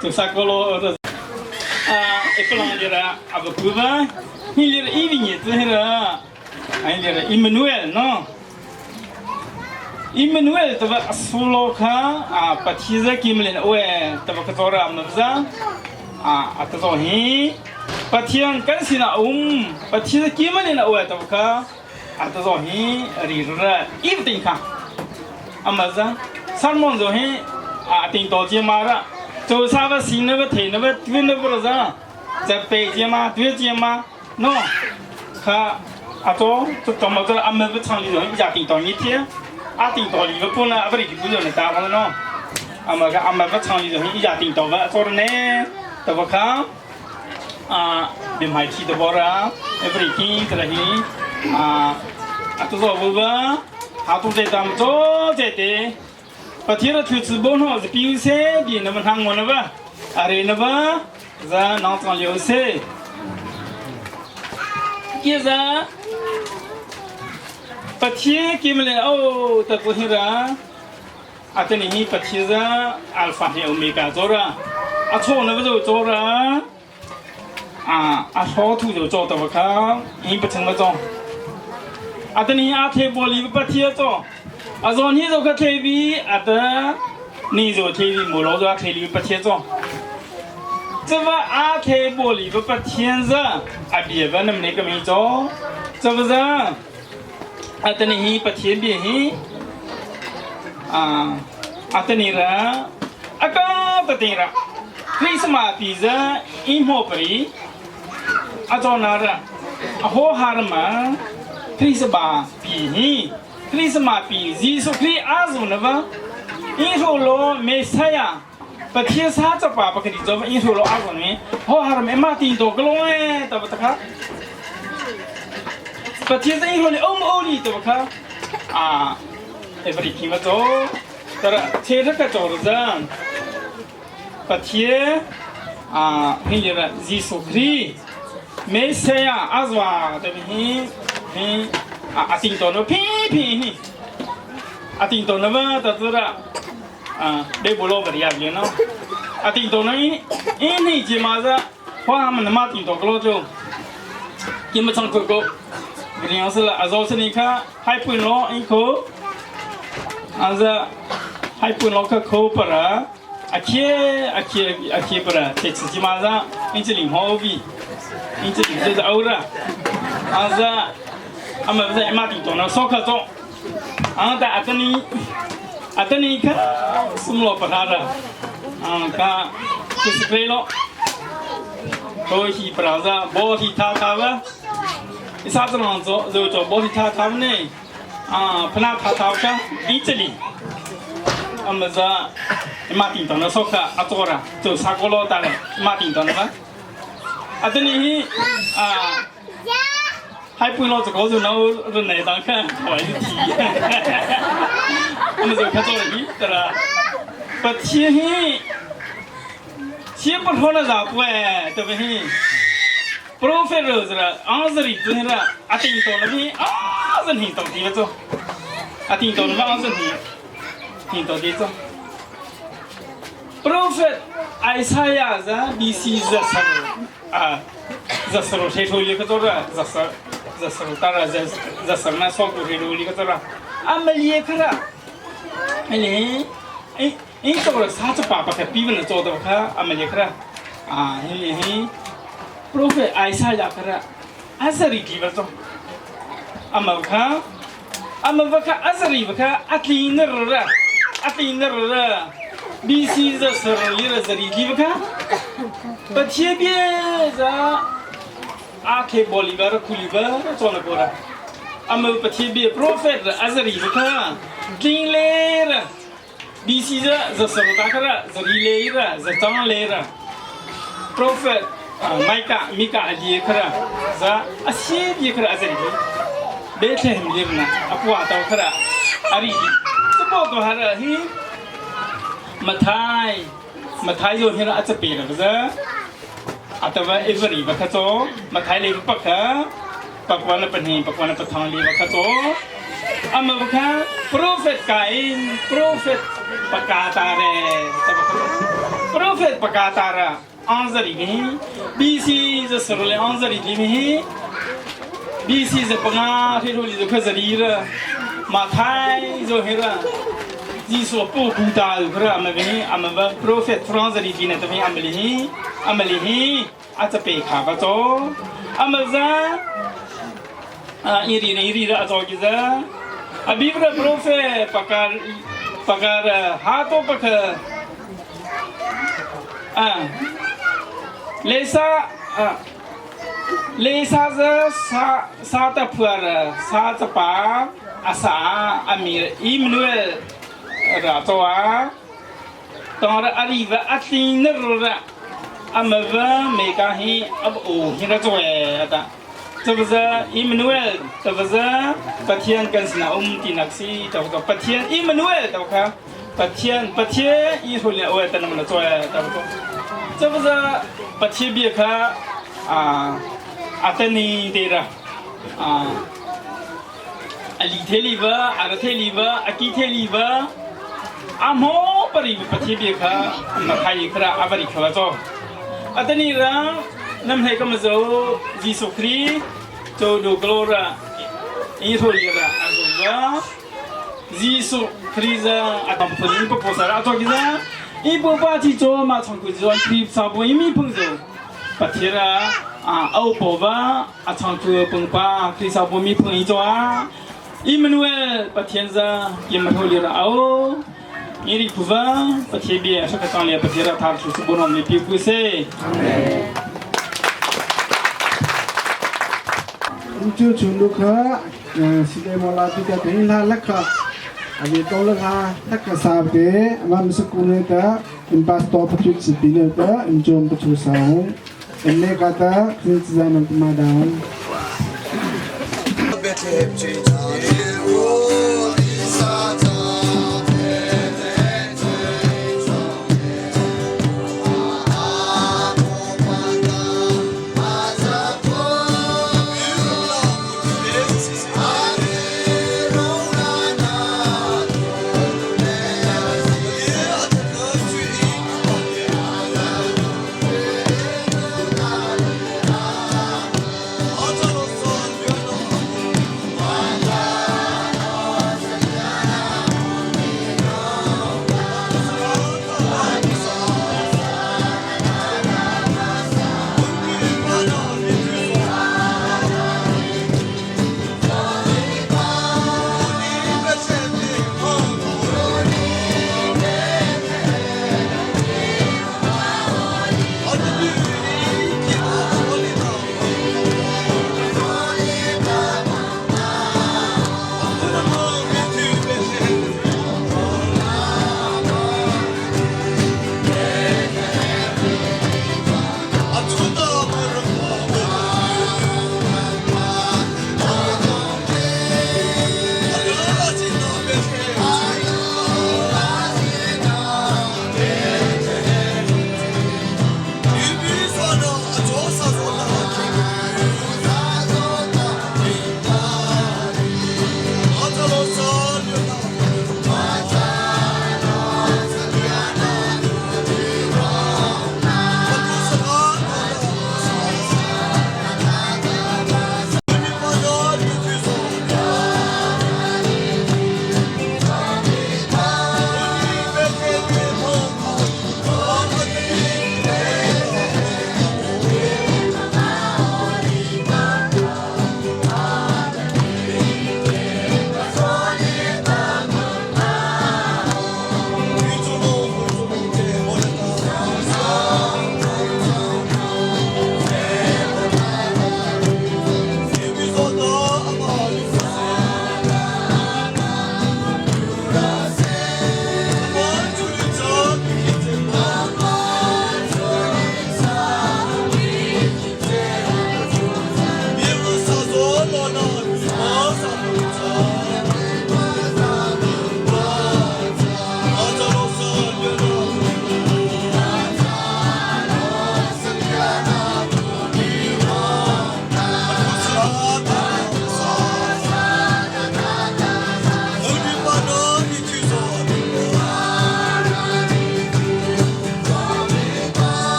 就啥个咯的，啊，一个人的啦，啊不不吧，你的一年子了，哎你的 Emmanuel 喏。Emmanuel တဘအဆူလောခအာပတိဇကိမလင်ဝဲတဘကတော်ရမဇာအာအတတော်ဟိပတိယံကန်စီနာအုံပတိဇကိမလင်ဝဲတဘခအတတော်ဟိရီရအီတင်ခအမဇာဆာမွန်ဇိုဟိအာတင်တော်ချေမာရဇိုစာဝစီနဝထေနဝတွင်းနဘရဇာဇပေချေမာတွေချေမာနော်ခါအတော်တမတော်အမဘချန်လီဇိုအကြတင်တော်ညတီ阿定道理不呢，阿不里不就能打完了喏。阿么个阿么不厂里头一家定到吧，做了呢，对不看？啊，你买起的包啦，阿不里听这里啊，啊都做不吧？阿都在咱们做这的，把天了投资本呢是比如说的那么看我了吧？阿里那吧，是农场有些，其实。ปะเทียกิมเลยโอ้ตะกุฮิระอาตนี่ฮีปะเทียซะอัลฟาเฮโอเมก้าโจระอาโชนะวะโจระอ่าอาโชทูโจโจตะวะคะฮีปะชังมะจงอาตนี่อาเทบอลีปะเทียโจอาโซนี่โจคะเทวีอาตนี่โจเทวีโมโลโจเทลีปะเทียโจ这个阿เทบอลีปะเทียซะอาเบียบะนำนี่ก็มีโจ这不是အတနိဟိပတိပိဟိအာအတနိရာအကပတိရာခရစ်မပီဇာအီမောပရီအကြောနာရအဟောဟာရမခရစ်ဘာပီဟိခရစ်မပီဇီဆုခရီအာဇုနဝအင်းဆိုလောမေဆယာပတိစာချပါပကတိဇောအင်းဆိုလောအာဇုနဟောဟာရမမတင်တော့ကလောတပတခါปะเทียซอิโรเลอมโอลีตบคะอ่าเอฟริคิมาโตตระเทระกะจอรซานปะเทียอ่าฮิลระจีสุครีเมเซียอาซวาตะบิฮิฮิอาติงตโนพีพีฮิอาติงตโนวะตะตระอ่าเดบุโลบริยาเยเนาะอาติงตโนอินี่จิมาซะฮวามันมาติงตกโลโจกิมะชังกโก Riang sala azo sani kha hai pun lo in ko aza hai pun lo kha kho para akhe akhe akhe para te chi ma za in chi ling ho bi in chi ling za aura aza ama za ma ti to na so kha zo ang ta atani atani kha sum lo para ra ang ka chi lo ko hi para za bo hi tha tha ba 一啥子啷做，肉做玻璃塔他们呢？啊，不那塔塔个一这里，俺们这马叮当的说客阿做了，做啥个老大嘞？马叮当的吧？啊，等你啊，还不老这个人老人来当看，还是提，我们就看做了一得了，不天黑，天不穿了啥不哎，对不对？Prophet 是安子里子了，阿丁到那边啊，是听到底了做，阿丁到那边啊是听，听到底做。Prophet Isaiah 是 BC 十四啊，14谁说一个做了，14当然十四那少过谁说一个做了，阿没一个了，哎你哎哎做了啥子爸爸可比不能做到可阿没一个了，啊嘿嘿。Prophet Isaiah kara azari ki bazo amma ka amma baka azari baka atlinar ra atlinar ra BC za sar lira zari ki baka pathie bie za akhe bolivar kulibar chona kora amma pathie bie Prophet azari baka tlin ra BC za za sar ta kara zari le ra za tang le ra Prophet Micah Mika ali khara za asi bi khara azari Bethlehem lirna apwa taw khara ari to bo to hara hi mathai mathai yo hira acha pe ra za atawa every ba kha cho mathai le pa kha pakwana pani pakwana pathang le ba kha cho ama ba kha prophet kain prophet pakata re ta ba kha prophet pakata ra anzari ni BC za sarle anzari ni BC za panga the ro li zo kha zari ra mathai zo hera jisu po bu ta lu khra ama bi ama ba prophet franzari di na ta bi amali hi amali hi a cha pe kha ba cho ama za a iri iri ra cho ki za a bibra prophet pakar pakar ha to pakh a lesa a lesa za sa sa ta phuar sa ta pa asa amir Emmanuel ra to a tong ra ari va atlin ra ama va me ka hi ab o hi ra to e ata 这不是 Emmanuel，这不是白天跟是那um 的那是，这不是白天 Emmanuel，这不看白天白天以后呢，我等那么做哎，这不这不是白天别看啊，阿等你对了啊。 ali theli ba ara theli ba aki theli ba amo pari pathi be kha ma khai khra abari khawa cho atani ra nam he kam zo jisu khri cho do glora i tholi ra azo ba jisu khri za atam phuni po po sa ra to ki za i po pa chi cho ma chong ku jo khri sa bo i mi phung zo pathi ra a au po ba a chong ku pung pa khri sa bo mi phung i cho a Emmanuel Pathian za yem tholi ra au iri phuwa pathie bia sa ka tang le pathie ra thar su bonom le pi ku se Chu chu lu kha si le mo la ti ka te la la kha abi to la kha ta ka sa ke ma mi su ku ne ta in pastor pa chu chi pi ne ta in chom pa chu sa in ne ka ta chi za nam ma daung Bethlehem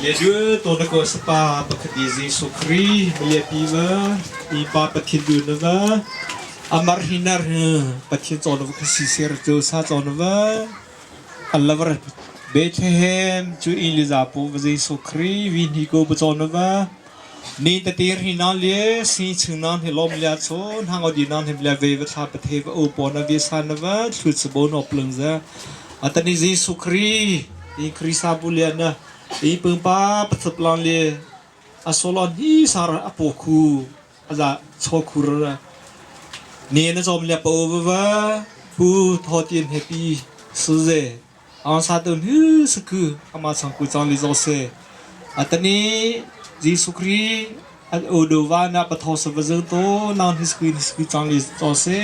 Yedu to na ko sapa pakhati Jesuh Khrih milepi va i pa Pathian du na va amar hinar Pathian chaw na va khasi ser chu sa chaw na va alavar Bethlehem chu in liza pu va Jesuh Khrih vi ni ko bu chaw na va ni tatir hi na le si chung na he lom lia chon hang odi na he bla ve va thla pathe va u po na vi sa na va thlu chbo no plung za atani Jesuh Khrih i Khrisa bu le na i pungpa pathap lan le asolon hi sar apo khu aza cho khur ne na chom le po va va pu tho tin happy su ze ang sa tu nu su ku ama chang ku chang li zo se atani Jesuh Khrih an odo wa na patho sa va zeng to nang his ku his ku chang li zo se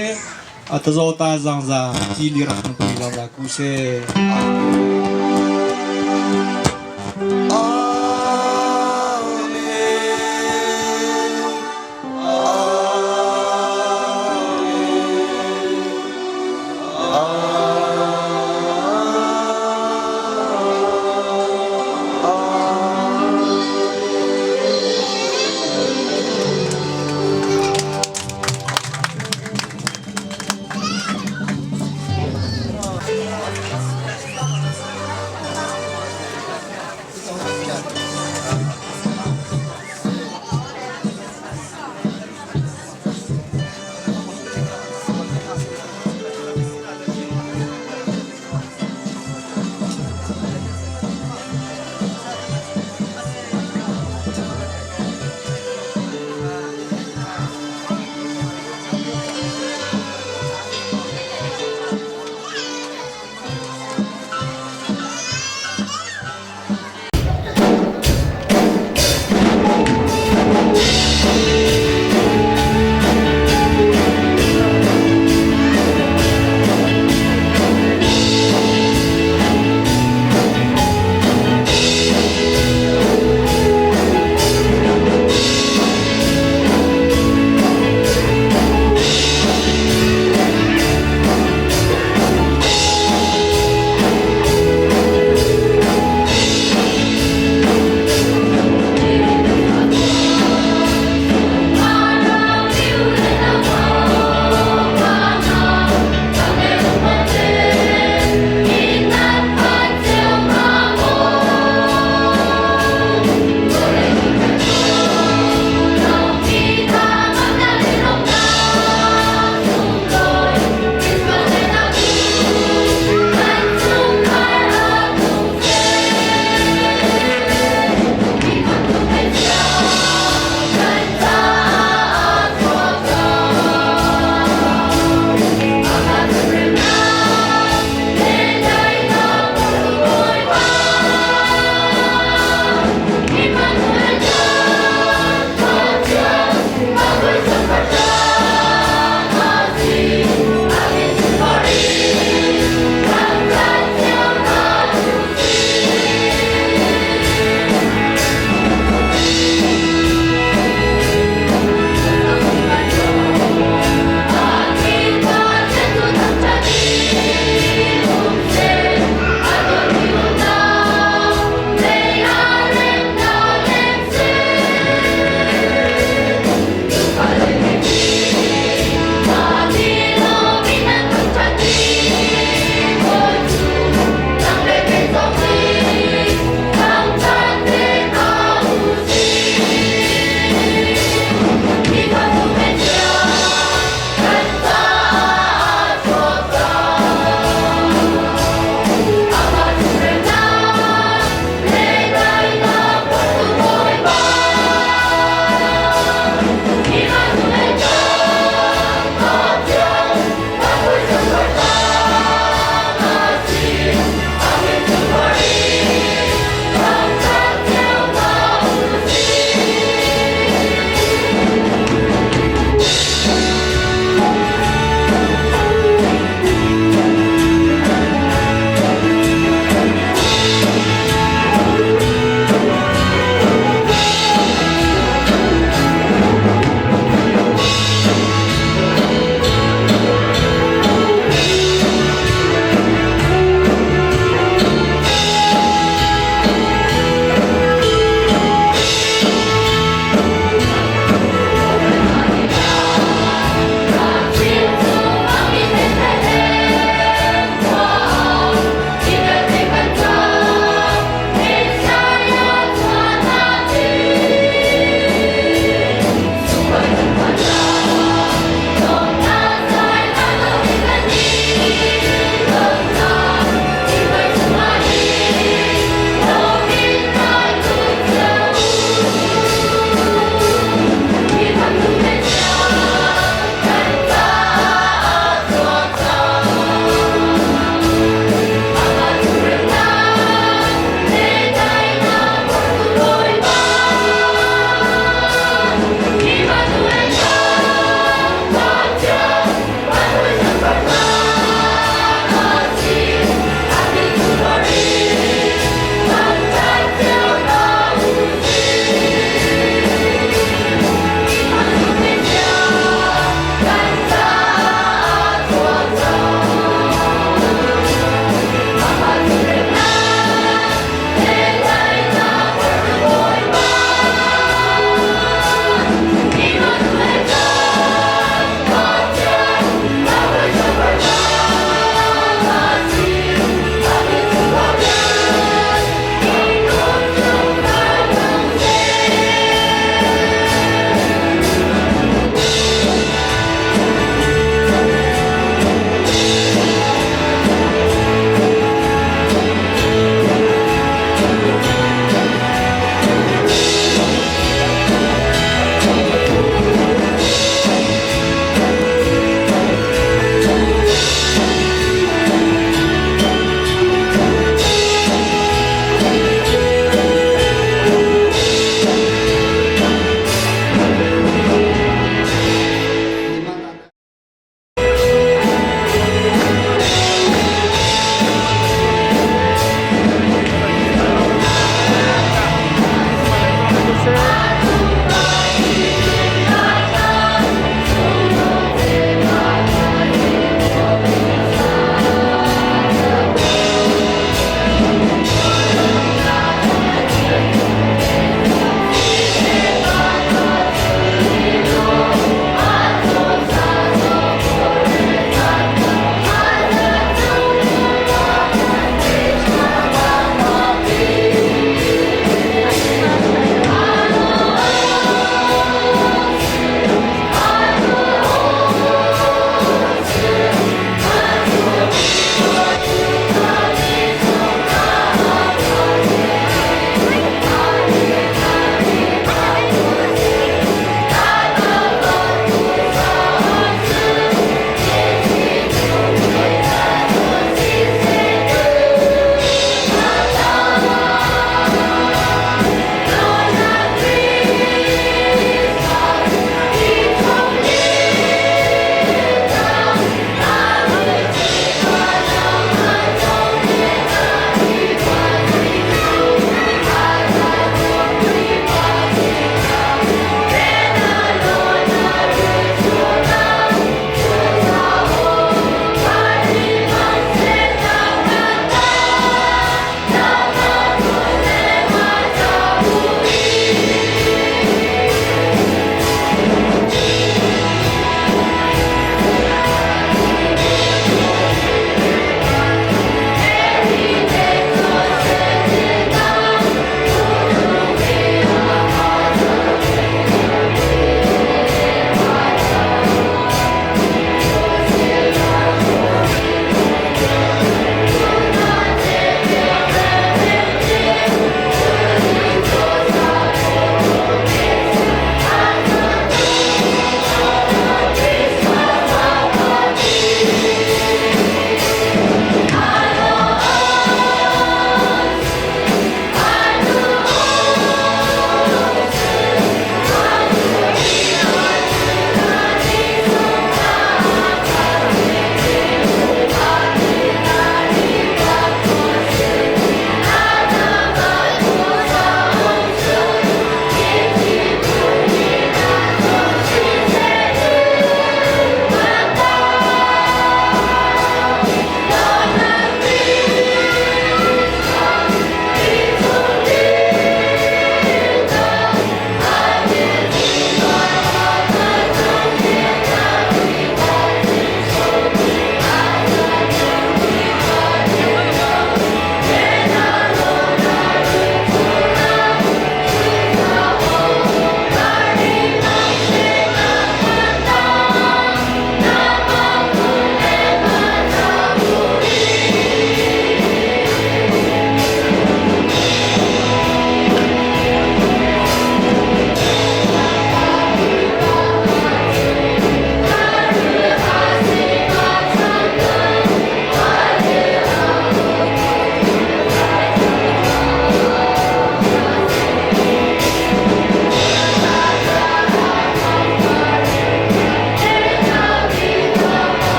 atazo ta zang za ki li rak ku la za ku se.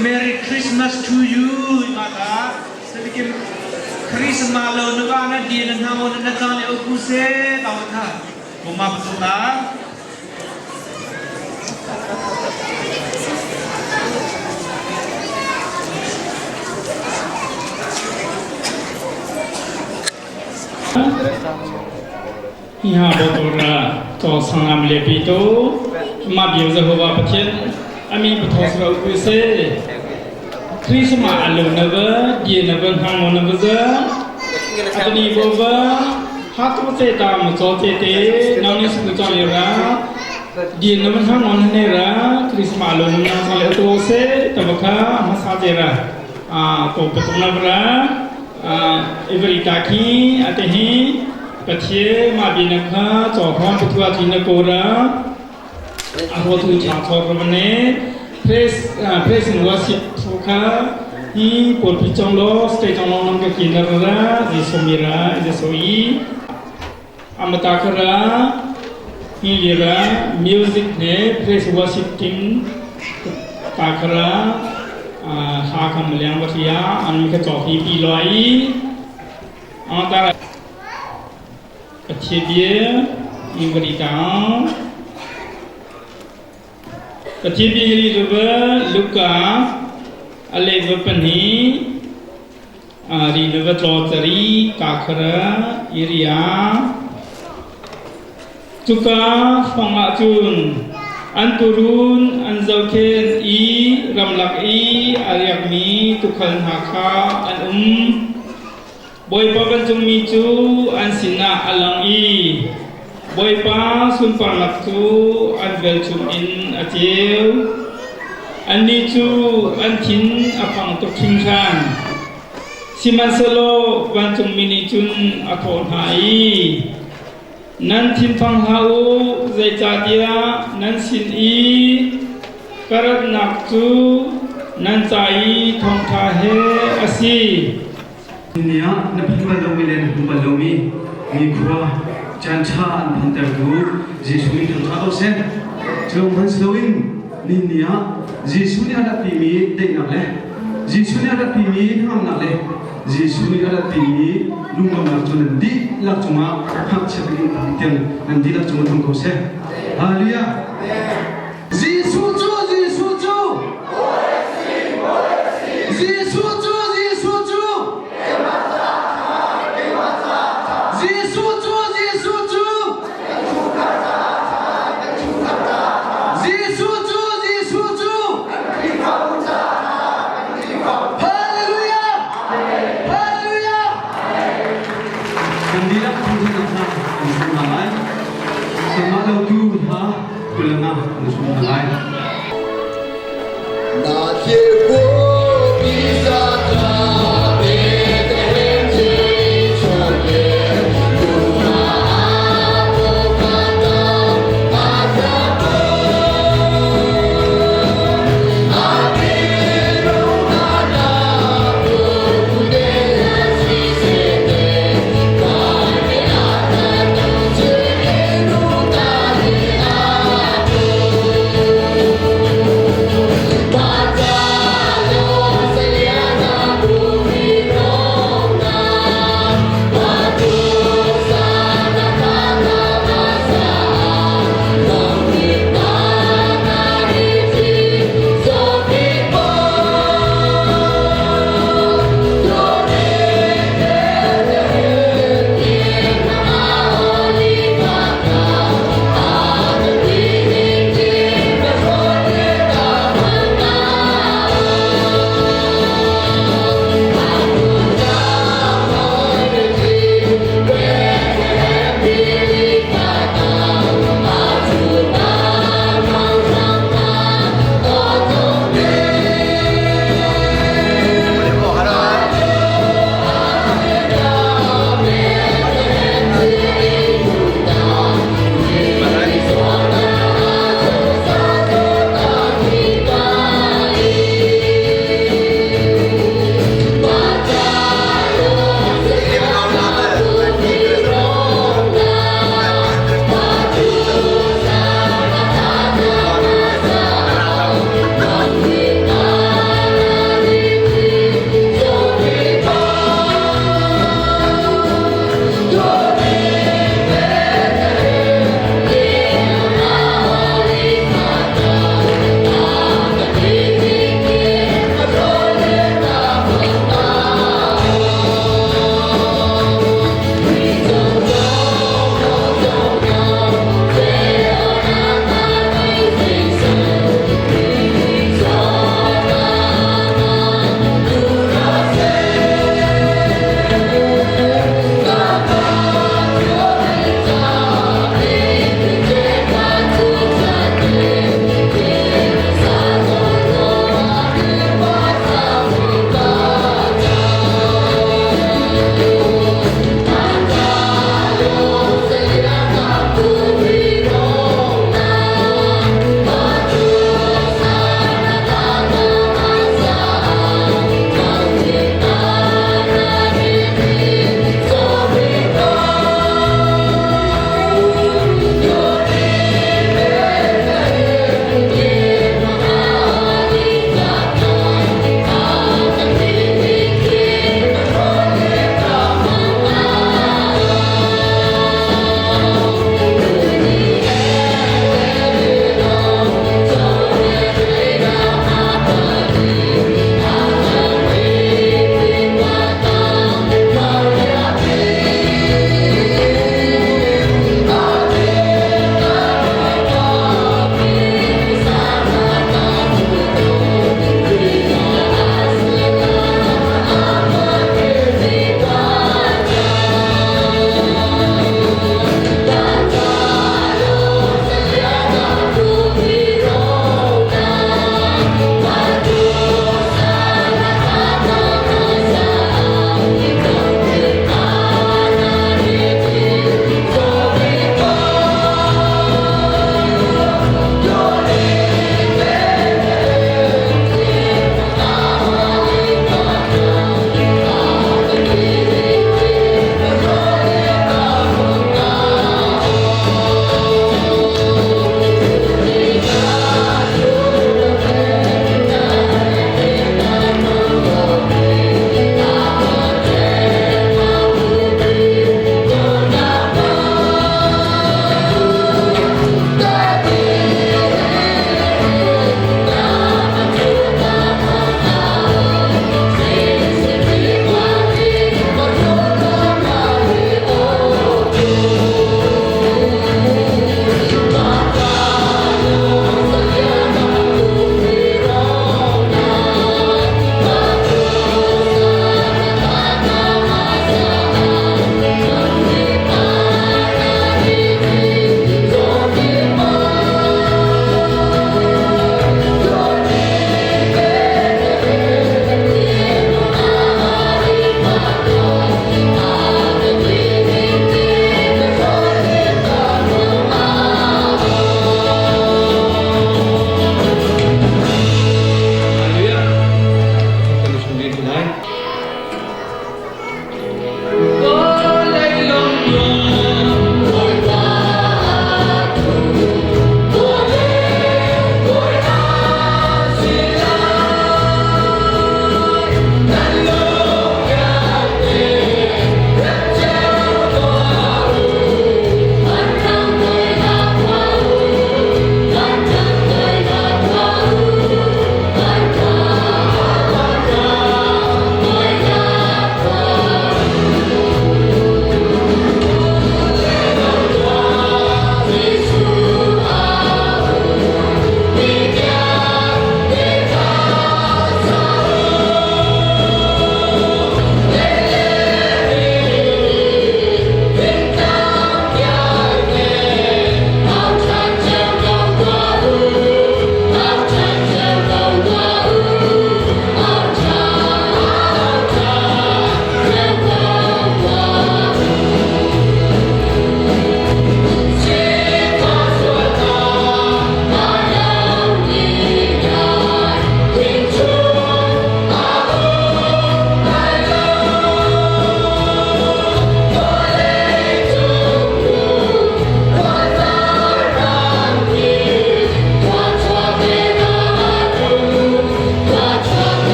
Merry Christmas to you ma ta salikim Christmas lo na ba na di na hna mo na chang le ku se ta tha mo ma bu ta. Hi botora to sangam le pi to ma biu Jehovah Pathian ami patho sra u se Christmas alu na va die na va hang mo na va za atani bo va ha tu che ta mo cho che te nang ni su cho le ra die na va hang mo ne ra Christmas alu na na le to se ta ba kha ma sa je ra a to pa na ra Every ta khi ate hi Pathian ma bi na kha chaw khon pathua thi na ko ra a ho thu cha tho ko ne praise praise and worship thu kha hi pol pi chong lo stay chong long nam ka ki na ra Jesu mi ra Jesu i amata kha ra hi li ra music ne praise worship team ta kha ra ha kham liang ba thia an mi kha chaw hi pi loi amata Pathian Ingrita Pathian bia ri va Luka ale va pani ri na va tlo tari kakhara iria cuka fong ah cun an turun an zohkhen i ramlak i a riakmi tukhal hna kha an um. Bawipa vancungmi cu an sinah a lang i Bawipa sunparnak cu an velchum in a ceu. Annih cu an thin a phang tuk hringhran. Sihmanhsehlaw vancungmi nih cun a thawh hna i, Nan thinphang hlah u, zeicahtiah nan sin i ka ratnak cu nan ca i thawngṭha he a si. Ni ah na phan bal lomi le na hmu bal lomi nikhua caan ṭha an phantertu Jesuh min thangṭha ko seh. Cu hmanh si loin ni ni ah Jesuh nih a ratpimi daihnak le Jesuh nih a ratpimi hnangamnak le Jesuh nih a ratpimi lungnuamnak cu nan dihlak cungah ngakchia bik in tiang nan dihlak cungah tlung ko seh. Hallelujah! Jesuh cu Jesuh cu Jesuh cu Jesuh cu Jesuh cu Jesuh cu Jesuh cu Jesuh cu Hallelujah Hallelujah Kan dihlak thangthatnak hna kan hmu hna lai. Kanmah lo tu hna kulanga.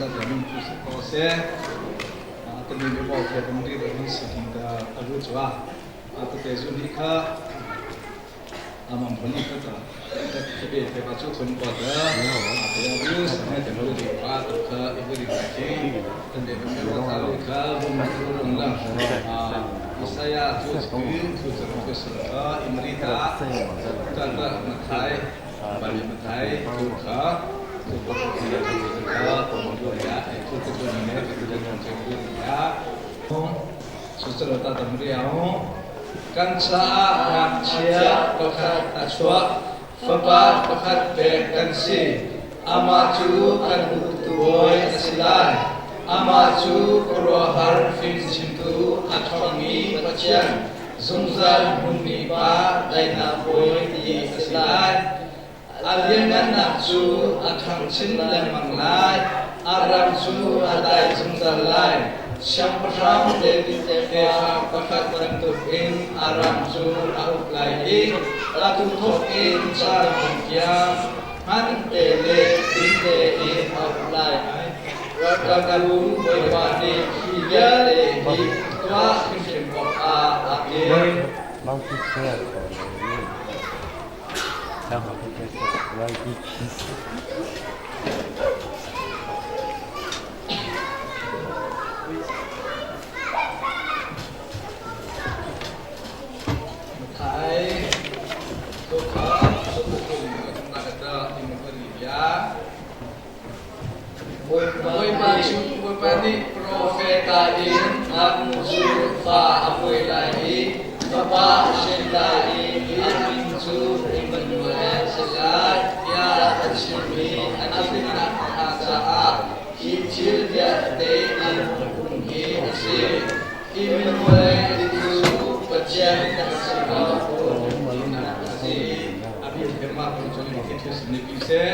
Zungzal min tu si ko seh. Kan ni bo ke kan ri ro hin si king ta aru chwa. Ta te zu ni kha amam bani kha ta ta ke te ba chu khun ko ta. Ta ya bu sa ne te lo ri pa ta kha i ri ka ki. Ta te ba me ta lo kha bu ma tu rong la. Isaiah chu chu chu chu chu su kha imri ta ta ta na thai bali ma thai tu kha tu ko tu kha tu ya tu tu tu ne tu tu tu tu ya su chu ta tam ri ao kan caah ngakchia pakhat a chuak fapa pakhat pek kan si amah cu kan uktu bawi a si lai amah cu khuaruahhar fimchimtu a ṭhawngmi Pathian zungzal hmunmi pa daihnak bawi ti a si lai A lianngannak cu a ṭhang chin lengmang lai, a ram cu a dai zungzal lai. Siangpahrang David tefa pakhat bantukin a ram cu a uk lai i atu thawk in caan hmun tiang hman te le ding tein a uk lai. Ralkapbu Bawipa nih hi vialte hi tuah hrimhrim awkah aa tim. Thai Sokha Bawipa cu Bawipa nih profeta in ngaknu cu fa a pawi lai i fapa a hrin lai i a min cu Immanuel a si lai tiah a chimmi a tlinnak hnga caah hi thil vialte an um hi a si. Immanuel ti cu Pathian kan si ko tinak a si. A bik mah cu seh.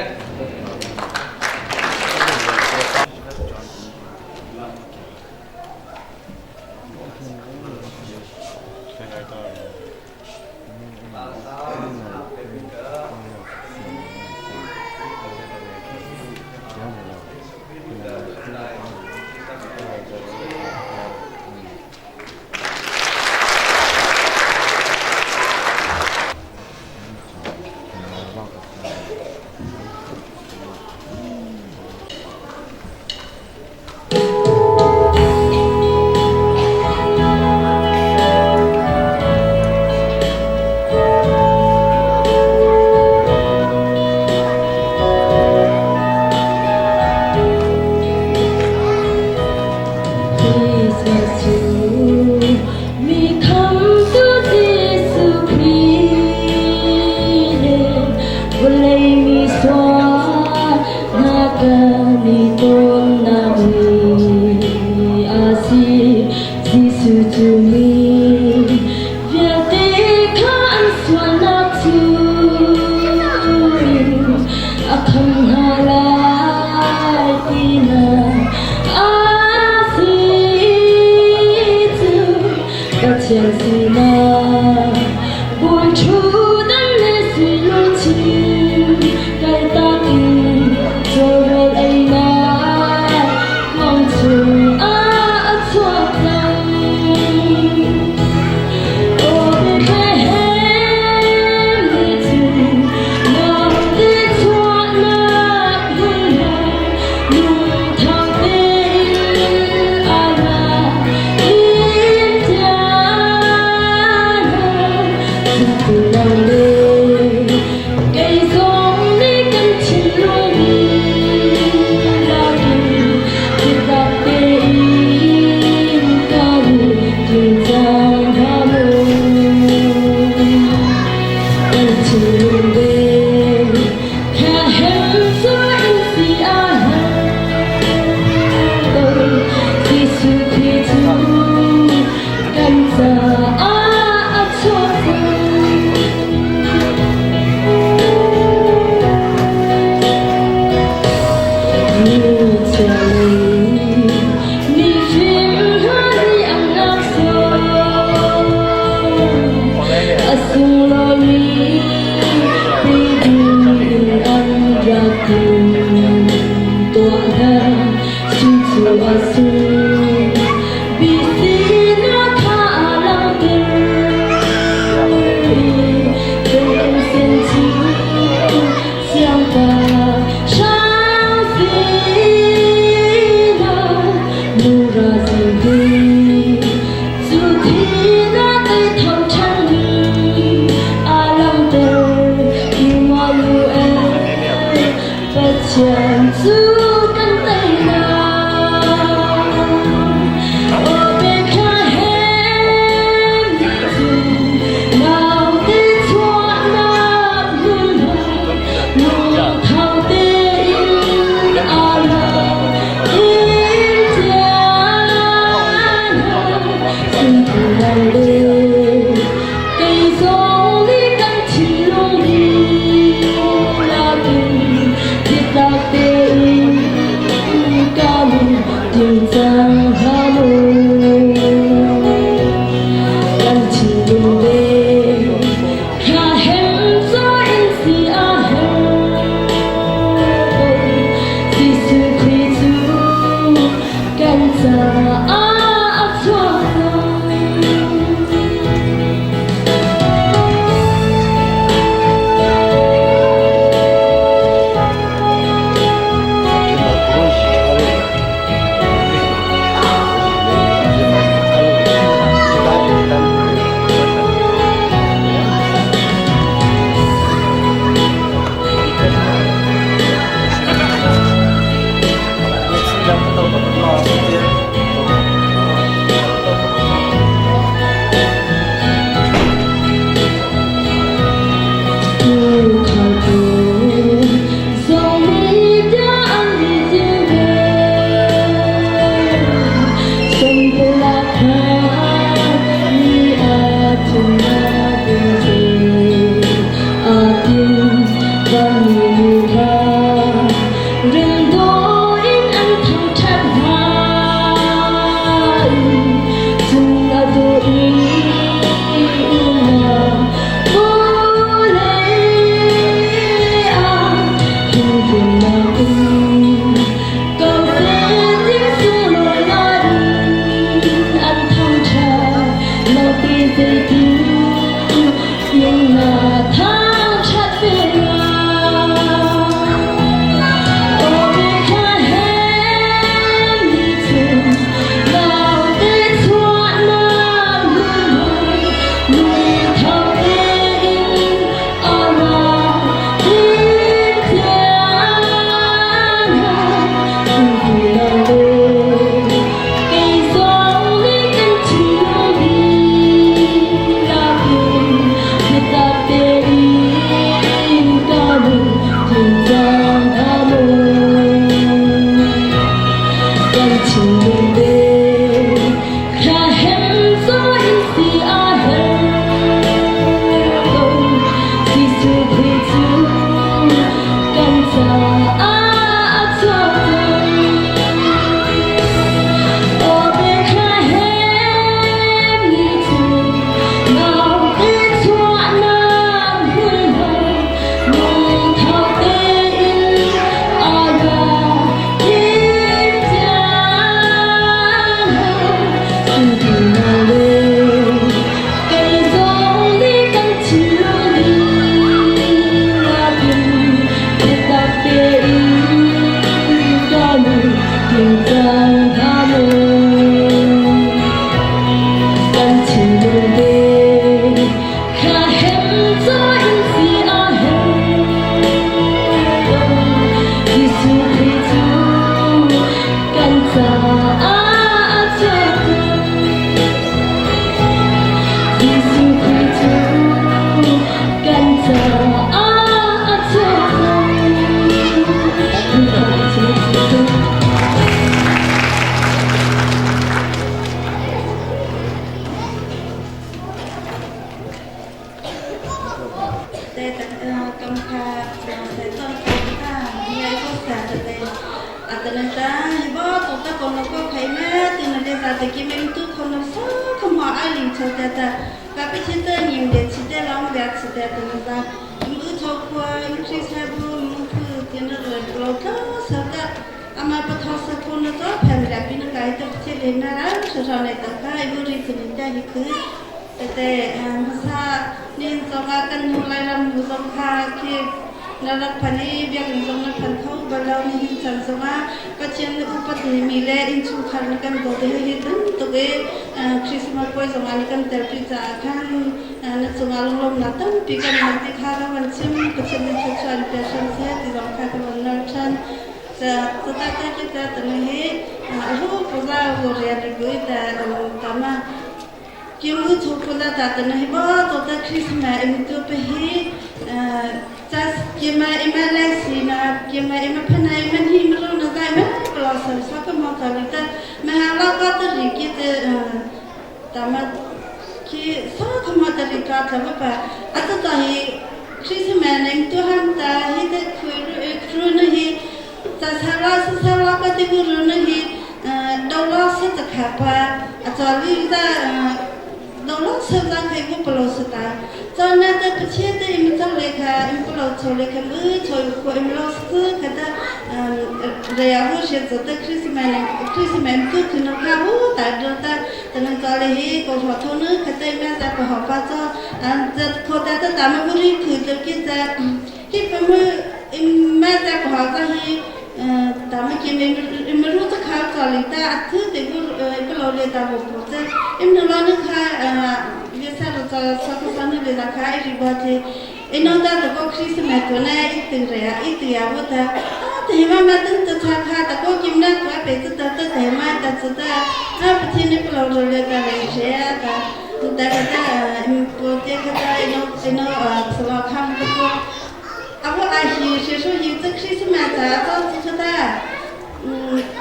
hi 谁说有这 Christmas 啊，早子可大，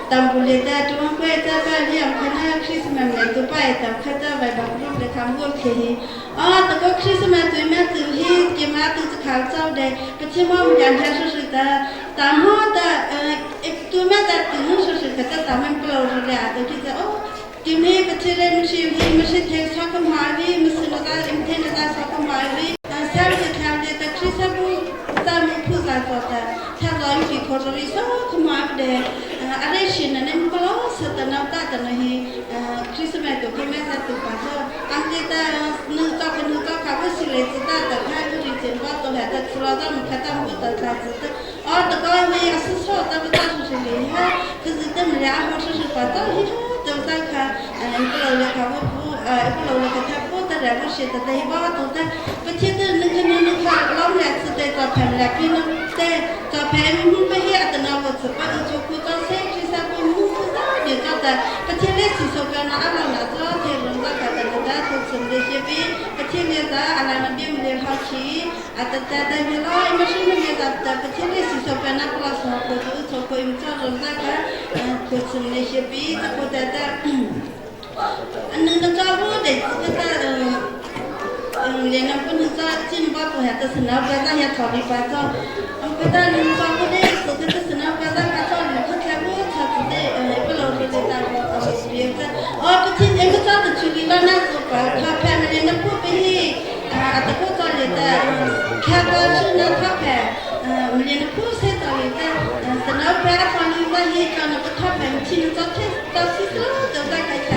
当不了的中国在把两看那 Christmas 来都拜到看到外边路的看我去，啊，这个 Christmas 对面走去，给妈都是看早的，不听我们讲他说是的，当好的，对面在对面说是可他咱们不老是的，都记得哦。今天不吃了，没吃没吃天烧个马尾，没吃那个天那个烧个马尾，下午看的在吃啥不？咱们菩萨做的，他老有去考这里烧个马尾的，阿拉是呢，你们不老是的，那大的那些，克里斯麦都开麦在都把这，俺们的能找个能找看不起来，知道的看不里见把都还在吃了，咱们看咱们不得啥子的，啊，这个我也是说，咱们大出去厉害，可是咱们俩好说是把早一都在看，不老了看我不，不老了看他不得了，我写的在把都在，不记得那个那那看老两次在照片了，比那在照片不黑的那我只把就哭到三十三个木不到的照的，不记得是说个那阿拉那照片人家看的那都是那些比不记得在阿拉那边没好奇，啊在在在那老没是那边在在不记得是说个那不老说过就说过因为照人家看，可是那些比这个在在。能照顾的这个连那不能照进巴不还是那不那些草地巴照，不但能照顾的这个是那不那个照顾可开不他子的不老是的大个别个，哦不听那个照的处理了那是把他拍的那不被啊这个照里的看过是那他拍，我们连那不是照里的，是那拍草地那些照那个他拍，听照片到西苏都在开开。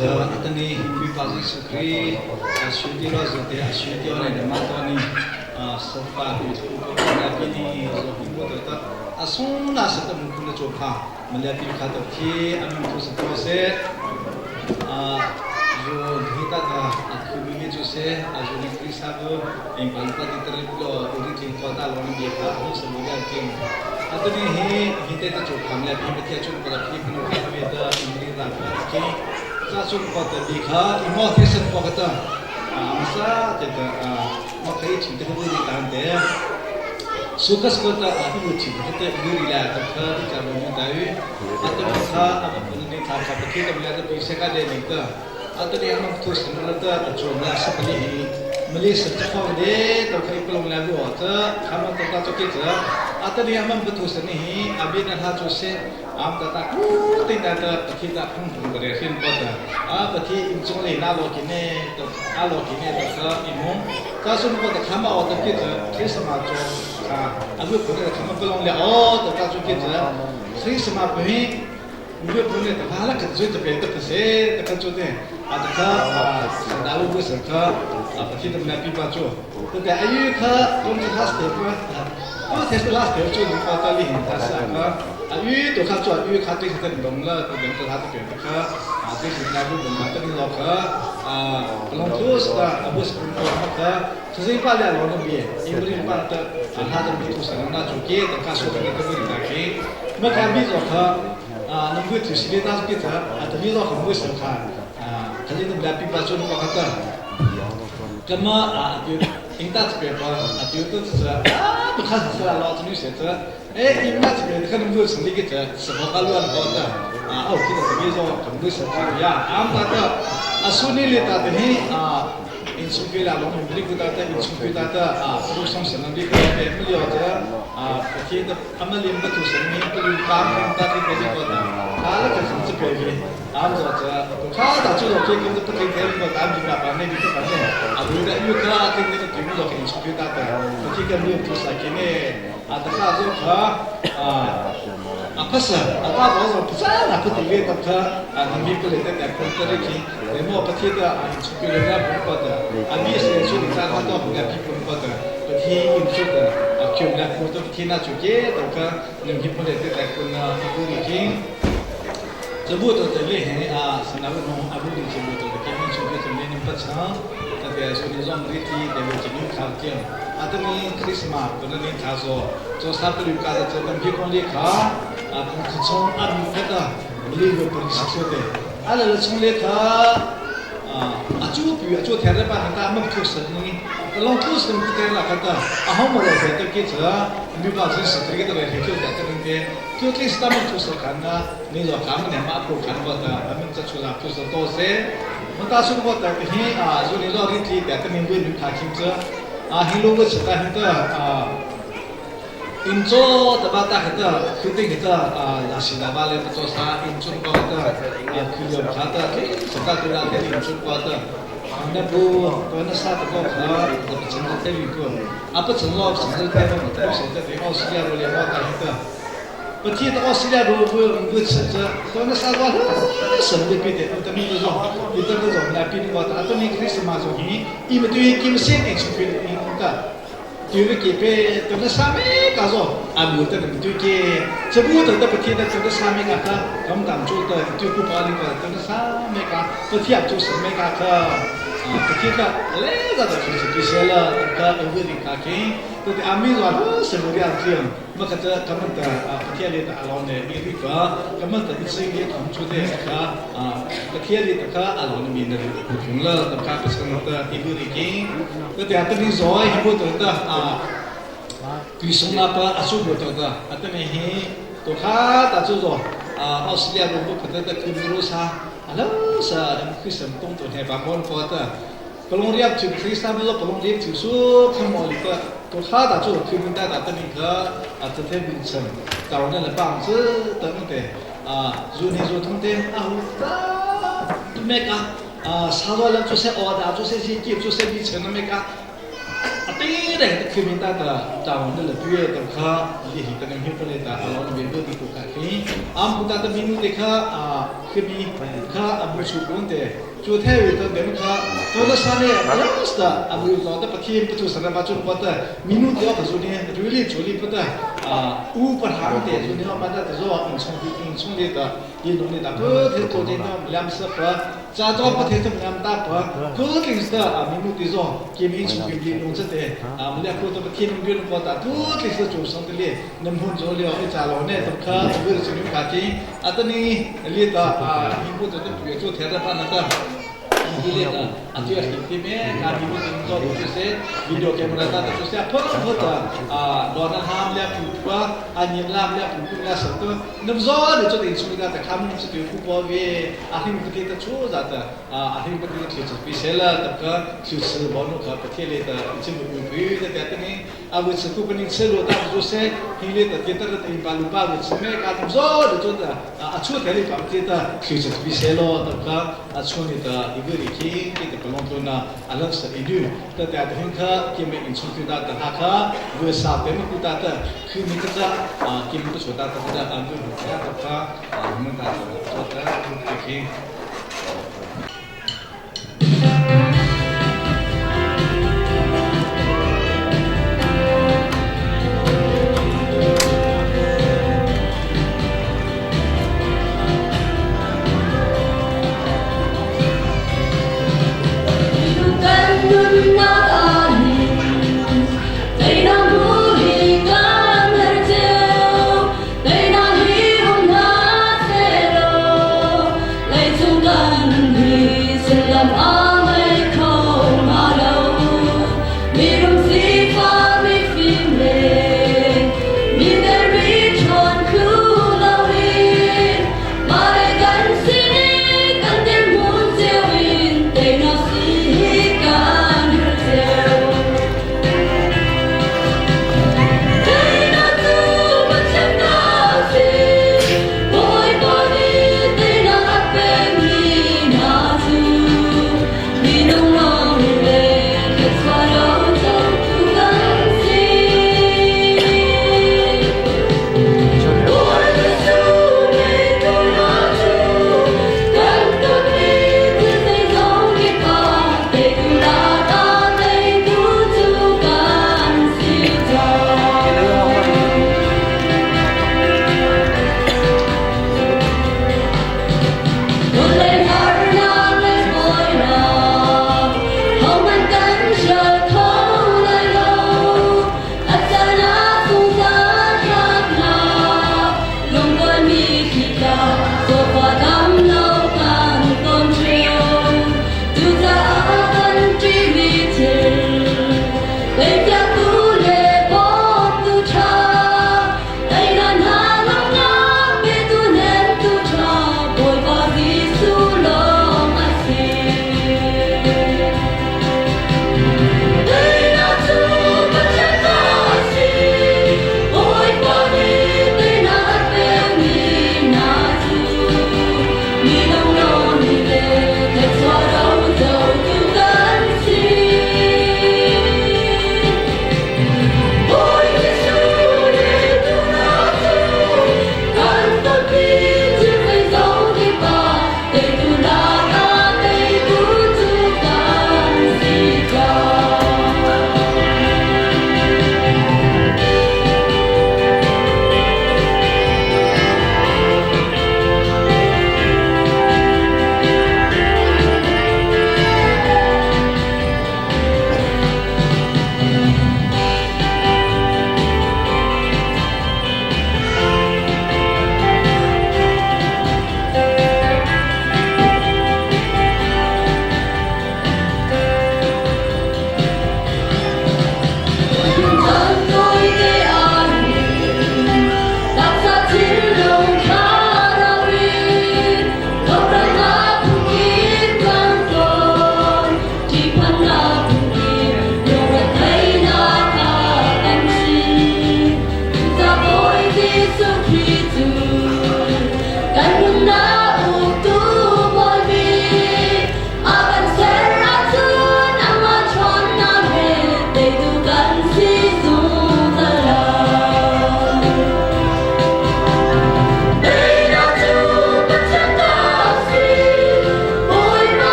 Atani pipa Jesu Kri asyudi lo zote asyudi oleh dematoni sofa na pini zo pipo to asung na sa ta mukun na chopa malya pi kha to thi amin thu sa to se zo dhita ta akhu mi jo se ajo ni kri sa bo eng pan pa ti tere lo uri ting ko ta lo ni bi kha ho sa mo ya ting atani hi hite ta chopa malya pi ma thia chun pa pi pinu kha me ta ingri ra ki 这种搞的立刻一毛钱生活个的，啊，啥这个啊，我可以请这个问题单的，苏克斯个的啊，不请这个有理了，这个你讲我们待遇，啊，这个他啊，不能你他他不给他们俩的比赛个的那个，啊，这里他们都是那个做那什么的，没理是这方的，都可以不用来我这，他们都在做记者，啊，这里他们不都是你，啊，别人他就是。am ta ta ku tin ta ta thi ta phung phung de hin ko ta a pa thi in chung le na lo ki ne to a lo ki ne to ka in mong ka sun ko ta khama o ta ki ta thi sama cho ka a bu ko ta khama ko long le o ta ta chu ki ta thi sama pe hi bu bu ne ta hala ka zu ta pe ta se ta ka chu de a ta ka da bu bu sa ka a pa thi ta na pi pa chu ta ta ayu ka tong ta has te pa 我才是拉头做你发到你很大是啊，啊鱼都看做鱼看对是很浓了，都能够他这边的可啊对是那部分嘛，这边老可啊不能做是的，啊不是不能可，只是一般两老那边，因为一般的啊他这边做什么那做给的，他说的那个问题给，没看比较可啊能够就是的那是给他啊等于说很不是看啊，他就那么来比把做那个个，那么啊就。应当这边吧，啊，就都是啊，不看是啦，老子女写着，哎，应当这边可能就成立个这，什么个乱搞的，啊，哦，这个这边说可能是这样，啊，那个啊，苏尼里达的呢，啊，因苏菲拉龙门里古达的，因苏菲达的，啊，苏松神能力个别不了的，啊，不听的，他们连不图神明不如他们大的别个的，他那个是这边的，啊，这这，他打这个这个不听听个，咱明白把那个反正，啊，对的，因为他听那个。lo ke inspire ta ta ki ka lu tu sa ki ne a ta kha zo kha a Phasa ata bo zo phasa na ko ti ve ta kha a mi ko le ta ta ko ta ri ki le mo pa thi ta a chu ke le na bu ko ta a mi se chu ni ta kha to na pi pun ko ta pa thi in chu ta a kyum na ko ta thi na chu ke ta kha nim hi pun le ta ta kun na bu ri ki zabu to te le he a sanaw no abu ri ki bu to ke mi chu ke chu le nim pa cha ta te su ni zong ri ti te bu chi ni kha kyam atani Christmas ko na ni kha zo cho sa pa lu ka cha tam hi kon le kha a kong kha chong a mi kha ta li lo par si so te ala la chung le kha a chu pi a chu the re pa ta ma thu san ni ta long thu san ku te la kha ta a ho mo lo te ta ki cha mi pa si sa te ke ta re he chu ta ta te chu ki sta ma thu sa khan na ni zo kha ma ne ma pu khan ko ta a min cha chu la thu sa to se ma ta su ko ta hi a zu ni zo ri ti ta ta min bu ni kha khim cha a hi lo ko cha ta hi ta a in cho ta ba ta ta khu ting ta a la si la ba le pa cho sa in chun ko ta a khu yom kha ta ke sa ta tu la te in chun ko ta na bu ko na sa ta ko kha ta pa chen te ri ko a pa chen lo chen te no ta so te te o si ya ro le mo ta hi ta pa thi ta o si ya ro bu bu chen cha to na sa wa shen le pi te ta mi zo ni ta zo na pi ko ta ta ni Christmas zo hi i ma tu kim sin in chu pi in ta 对不给别等那上面搞着，啊，没得那么对给，这不得得不贴的，等那上面个个，咁当做的对不把那个等那上面个，不贴做什么个个，啊，不贴个，来个就就是这些了，那个欧的个给，都得阿米说什么样子，么个这他们的啊不贴的阿老呢，你那个，他们的一次一同出的个啊，不贴的个阿老呢面的不同了，那个不成的一个的给，都得阿等你说一步得的啊。对松那巴阿苏过得的，阿等你嘿，都卡打住着啊，澳大利亚罗布可得的库米罗沙，阿拉是克什么东东嘿，把摩尔的，不龙รีบถึงคริสต์ไม่รู้ปลงเรียบถึงสู้ขโมยก็ตัวข้า打住คือมันได้打的那个啊，这天凌晨，早那了棒子等等啊，如你如通的啊，都没个啊，啥多了做些哦的，做些些给做些里程的没个。ตีเด็กคือมีตาตาจาวนั่นแหละพี่ตัวข้าลีหิตนั่นพี่เป็นตาเราเรียนรู้ที่ตัวข้าคืออัมพุตาตมีนุเด็กข้าอ่าคือมีข้าอัมชุกุนเตจูเทวิตัวเด็กข้าตัวละสาเนี่ยลาสตาอัมยุลอตปะทีมปตุสระมาจุนปะตามินุเดียวกับจูเนี่ยรูลี่จูลี่ปะตาอ่าอูปะหางเตจูเนี่ยมาตาตัวอินชงอินชงเลตายินตรงนี้ตาเพื่อที่ตัวเดียวลำเสพ扎多不提他们大婆，固定是啊，民族的种，给民族给民农村的啊，我们俩过得不天龙国的大，固定是祖上的嘞，能碰着了一家老呢，都可为了这种家庭，啊，等你列的啊，民国的都别做田的饭那个。ဒီလေအတူရတိမေကာဒီမတင်ဇောတို့စေဗီဒီယိုကင်မရာတာတို့စေဖောဖောတာအာဒေါ်နဟမ်လပူပွားအညင်လာလပူကူလာစတော့နဗဇောလေချတဲ့ချူတာတခမ်းနစတူကူပေါ်ဝေအဟိမပတိတချူဇာတာအဟိမပတိချူပိဆေလာတကချူစဘောနုခပတိလေတာချင်ဘူဘူတဲ့တဲ့နေအဝစကူပနိဆေလိုတာဇိုဆေဟိလေတကေတရတေပါလူပါဝစမေကာတဇောလေချူတာအချူတယ်လေပတိတာချူပိဆေလောတကအချူနေတာဒီဂရီki ki te pelong tu na alang sa idu ta ta ta hin kha ki me in chung ta ta ha kha bu sa te mu ta ta khu mi ta a ki mu ta ta ta ta an bu ta ta kha a mu ta ta ta ta ki Lay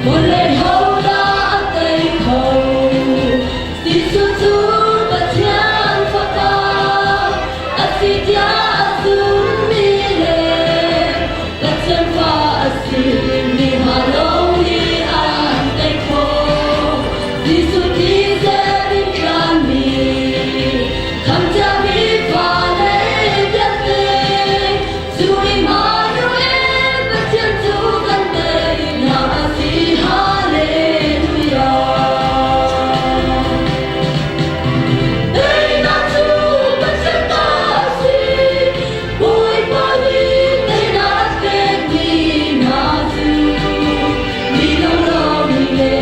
Vawlei hodah a tei kho? Jesuh cu Pathian Fapa a si tiah a zummi le Pathian fa a simi hna lawng nih an tei khawh. Jesuh thisen in tlanmi khamhciami fale vialte cu Immanuel Pathian cu kan teinak a si. Hallelujah. Teinak cu Pathian ta a si. Bawipa nih teinak a pekmi hna cu mi lunglawmmi le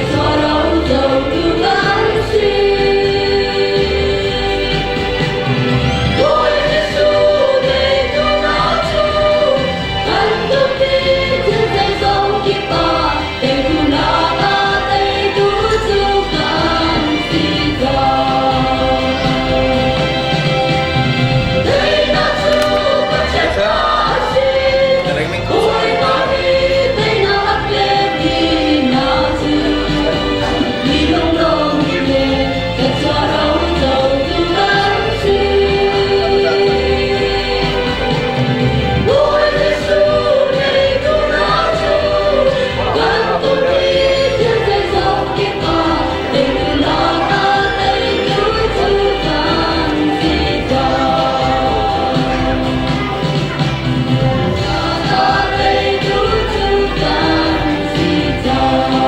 thluachuah rocotu kan si. Bawi Jesuh teitu hna cu kan tupi thil zeizong kip ah teitu lakah teitu cu kan si cang. Teinak cu Pathian ta a si. Bawipa nih teinak a pekmi hna cu mi lunglawmmi le thluachuah rocotu kan si. Bawi Jesuh teitu hna cu kan tupi thil zeizong kip ah teitu lakah teitu cu kan si cang. Lakah teitu cu kan si cang.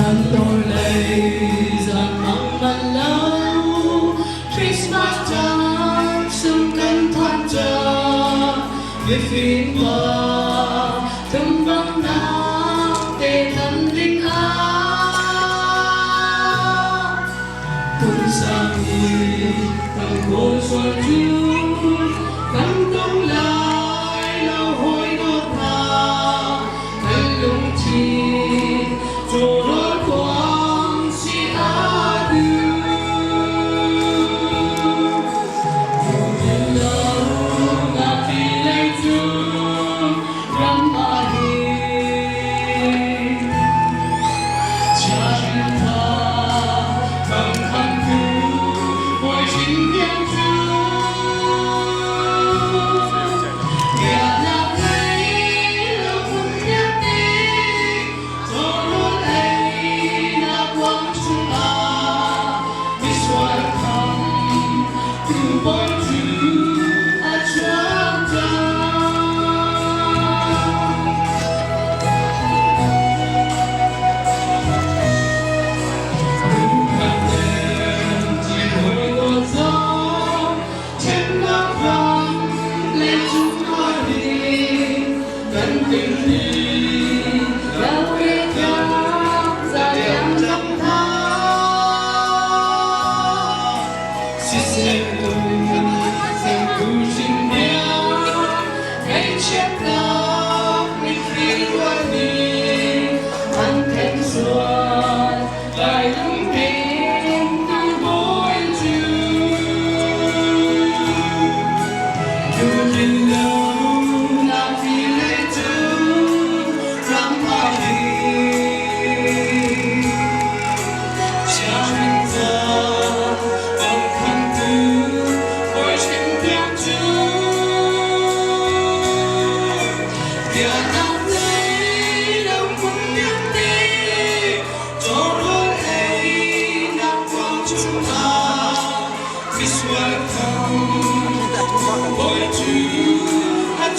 Kan lei zan mang bal lo Christmas caan sung kan phan cang mifim pa tumbang nak te tam ding ah kun sang i kan kawl sual cu kan tong lai lo hoi dawt hna kan lungthin cawrawl kuang si a duh lo na ti lei cung ram ah hin Cha tha bang kham tu boi shin piang tu ya na lei lo mun nhạc ti cho luôn ấy na quang chung a mi sual kham tu boi tu a chuak cang. Lại lung tin tu bối chú Boy, to a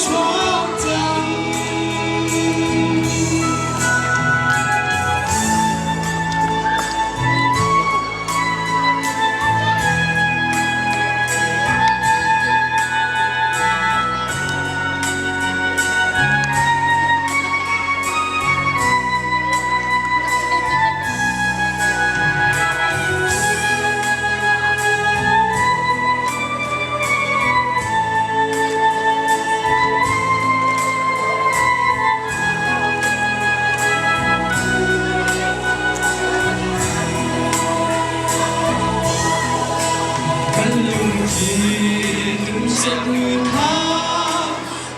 Kan lungthin set nu tha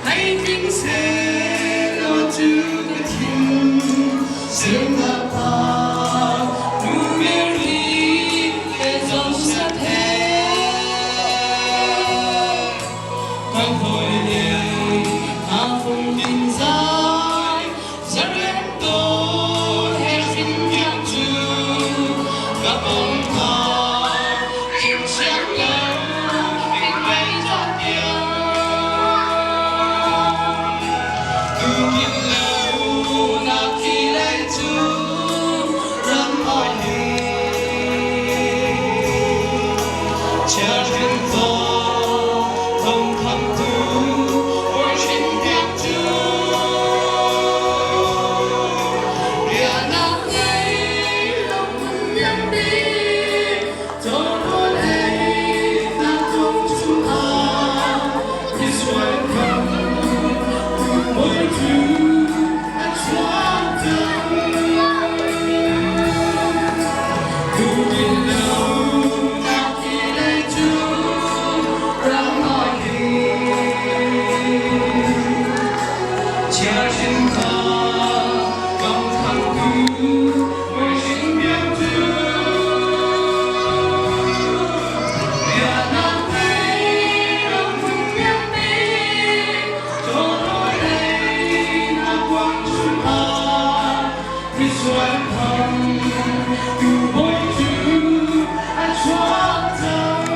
hay kinh se lo chu ka thin siêu na pa nu Mary le zong sa the kan hoi le a phung din zai zarem to he xin yang chu ka bong tha chung siang lo in mei za tiang tu kim lo na thi lei chu ram oi he cha rin to hong kham tu oi xin piak chu Ria na ngei long miang bi cho luôn ấy na tung chung a This welcome to boy to a chuak cang Tu din lo na thi lei chu ram oi he Cha xin tha gong kham tu boi xin piang chu Ria na ngei long mun miang bi cho luôn ấy na quang chung a Please welcome to boy to a chuak cang.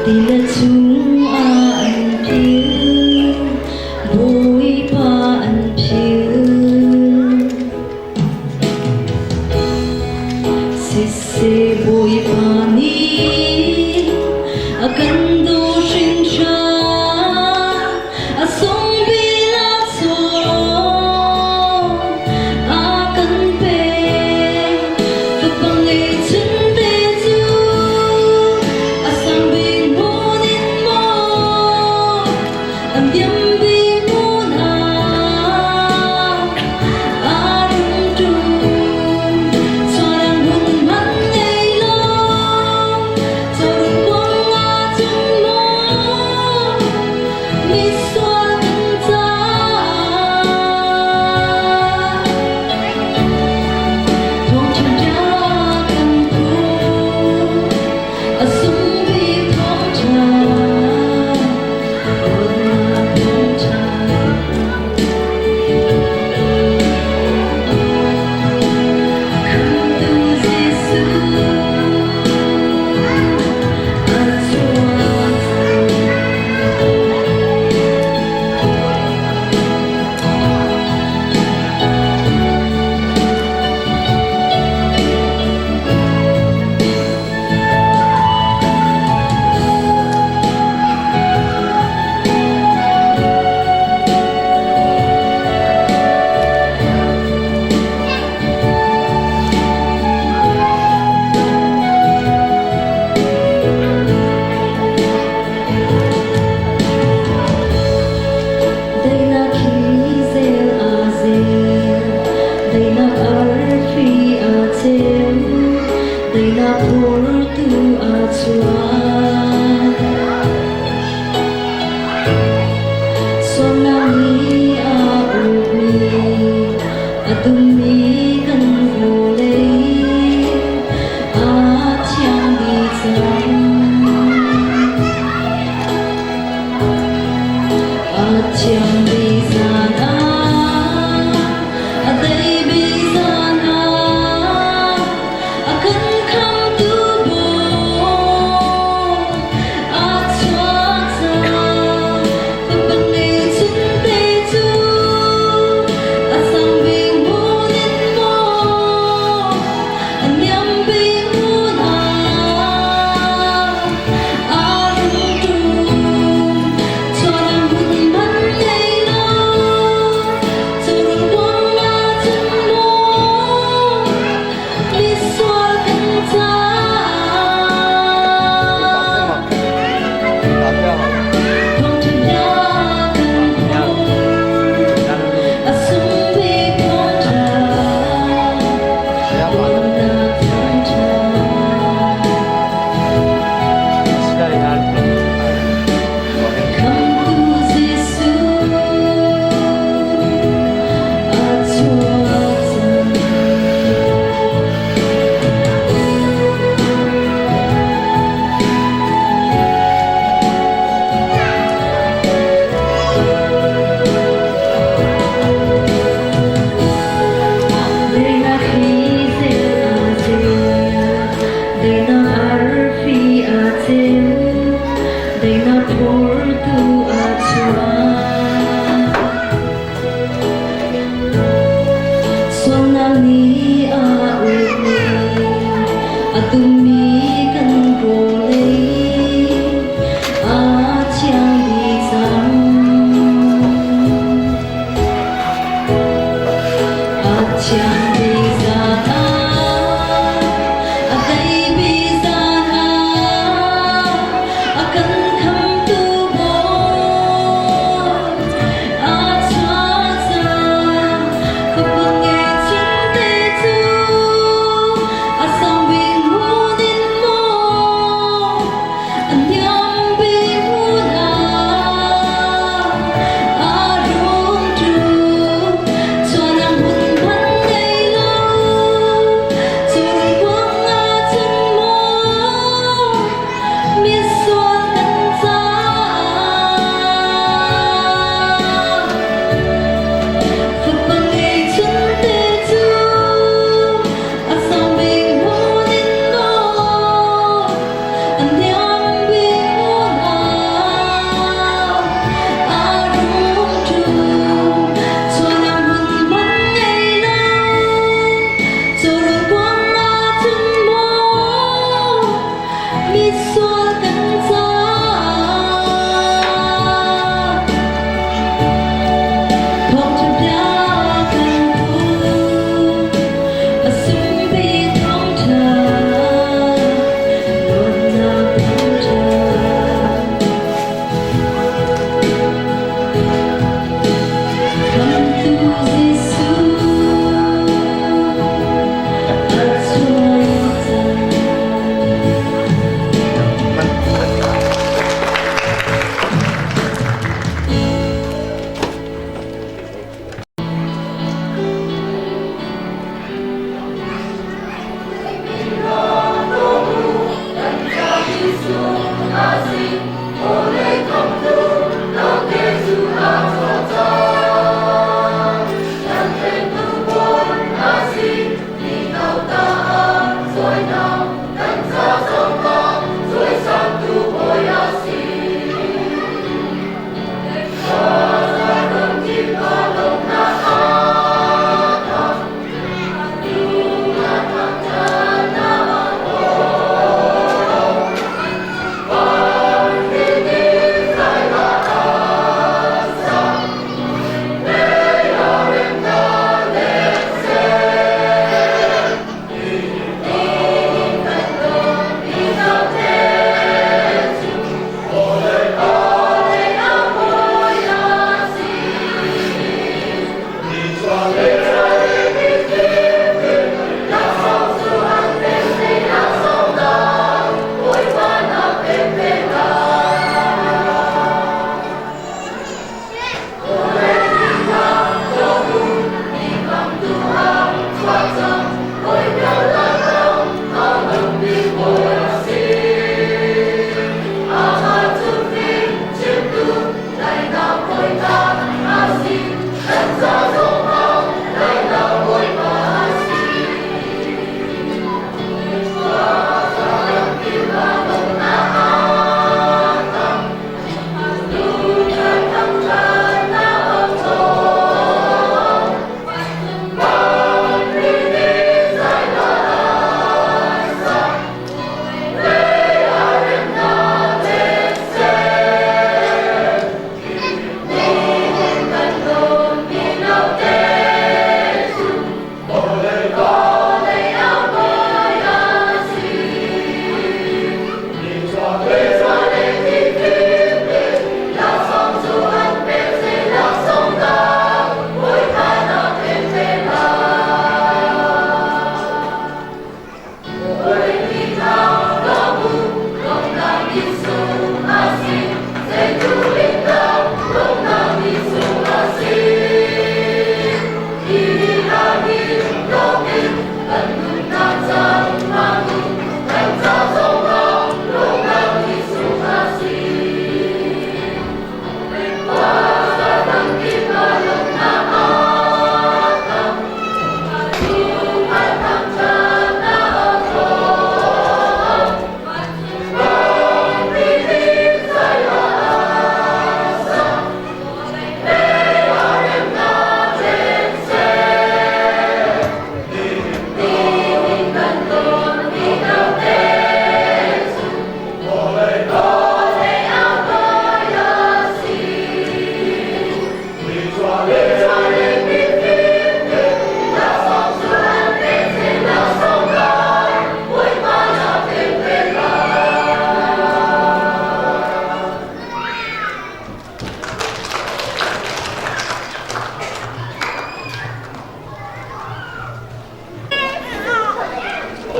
Tila chung ah an phil, Bawipa an phil. Siseh Bawipa nih a kan daw hringhran, a sung bil a chawn a kan pek. Fapa ngeihchun te cu a sang bik hmun in maw, a niam bik hmun ah a rung ṭum. Chualang hmun hmanh ngei lo, cawrun kuang ah cun maw, misual kan caah. Thawngṭha bia kan phu, a sung bik thawngṭha, dawtnak thawngṭha. Khamhtu Jesuh a chuak cang. Daihnak hi zel aa zel, daihnak arfi aa ceu, daihnak phortu aa chuak. Sualnak nih a ukmi, a dummi kan vawlei, aa thiang dih cang. A thiang bik zan ah, a dai bik zan ah, a kan khamtu Bawi a chuak cang. Fapa ngeihchun te cu a sang bik hmun in maw, a niam bik hmun ah a rung ṭum. Chualang hmun hmanh ngei lo, cawrun kuang ah cun maw, misual kan caah. Thawngṭha bia kan phu, a sung bik thawngṭha, dawtnak thawngṭha. Khamhtu Jesuh a chuak cang. Daihnak hi zel aa zel, daihnak arfi aa ceu, daihnak phortu aa chuak. Sualnak nih a ukmi, a dummi kan vawlei, aa thiang dih cang. A thiang bik zan ah, a dai bik zan ah, a kan khamtu Bawi a chuak cang. Fapa ngeihchun te cu a sang bik hmun in maw, a niam bik hmun ah a rung ṭum. Chualang hmun hmanh ngei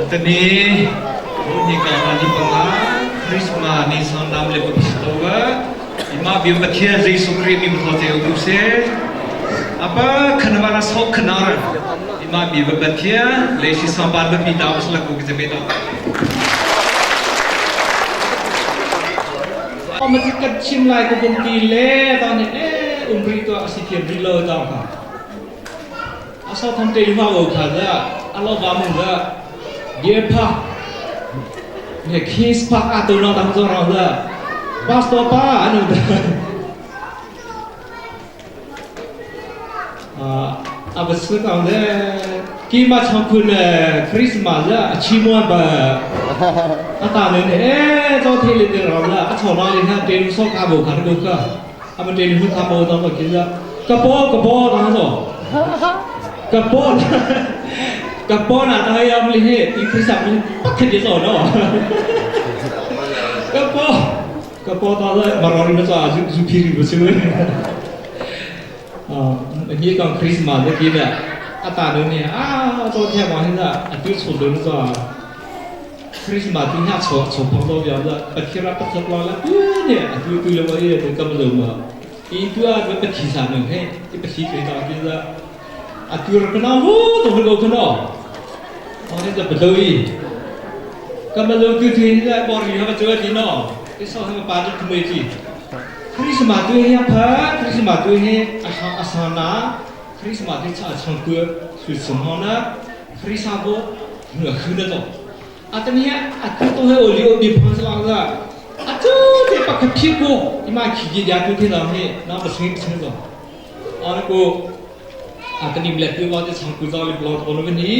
Tani ni ka ni panga Christmas ni sonam le papistowa ima bi Pathian Jesu Christ mi mtho te u se apa khanwa na sok khanar ima bi Pathian le si samban ba pi daw sla ku ke be daw Ma ti kan chim lai ko bum ti le ta ne e umri to asi thiam ri lo ta kha asa tham te ma wo kha da alo ba mu da deer park ne Kings Park a tu no tang zo ra da pastor pa anu da a ba su ka le ki ma chong khun Christmas la chi mo ba a ta ne ne e zo the le de ra la a chho na le na te lu so ka bo kha ko ka a ma te lu ka bo ta ma ki la ka po ka po ta zo ka po ka po na ta ya ma le he i Christmas ni pa khe de zo no ka po ka po ta la ma ro ri ma cha zu zu phi ri ba chu นี่กองคริสต์มาสเมื่อกี้เนี่ยอาตาเนี่ยเนี่ยอ้าวโจ天王现在啊对错的那个คริสต์มาสที่น่า错错碰到表的，把天拉不错了了，对เนี่ย对对了我也对根本就嘛，一对啊不不提啥门嘿，一不提最早就是啊对了个那我都会搞个那，我现在不对，根本就对对现在包里他们这个电脑，一说他们把这没记。คริสต์มาสด้วยเฮียพะคริสต์มาสด้วยเฮียอาชาอาสานาคริสต์มาสที่ชาชงเกือสุดสมนะคริสต์โบเหนือขึ้นแล้วอาตอนนี้อาตุตัวเฮโอลิโอบีพันสลังละอาตุเทปะขับพี่กูอีมาขี้จียาตุที่เราเฮน้ำมาสิงสิงตัวอันกูอาตอนนี้เล็กตัวว่าจะชงกูจะเลยบล็อกตัวนี้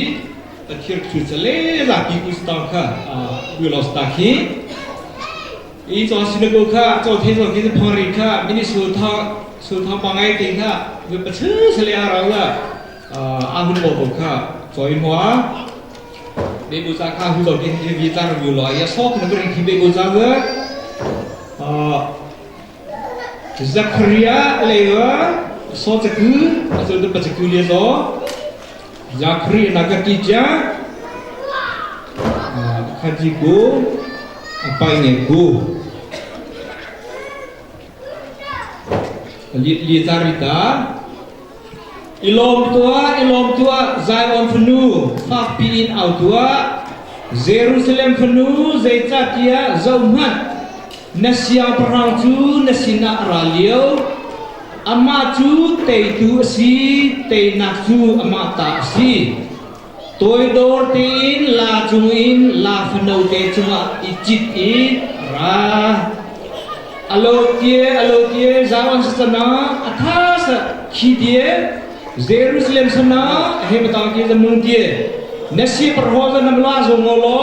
ตะเคียนสุดเล่ลากีกูสตาร์ค่ะอ่าวิลอสตาคีอีจอสินโกค่ะจอเทศกิจพอริค่ะมินิสุทาสุทาปังไอติค่ะวิปชื่อเสลียเราละอาหุนโบค่ะจอยหัวเบบูจาค่ะหุจอกินวีจาร์วิลอยาซอกนบริคิเบบูจาเวซักริยาเลวะซอจักืออาจจะปัจจุบันเลโซซักรินากติจาคาจิโกไปเงกูลีจาริตา I lawm tuah, i lawm tuah, Zion fanu, fakpi in au tuah. Jerusalem fanu, zeicahtiah zohhmanh, na siangpahrang cu na sinah a ra lio. Amah cu teitu a si, teinak cu amah ta a si. Toidor tein laa cungin laa fanote cungah i cit i ra. Alo tie, alo tie, Zion sana, atha sa khi tie, Jerusalem sana, he matang tie zamung tie. Na si parho za namla zo ngolo,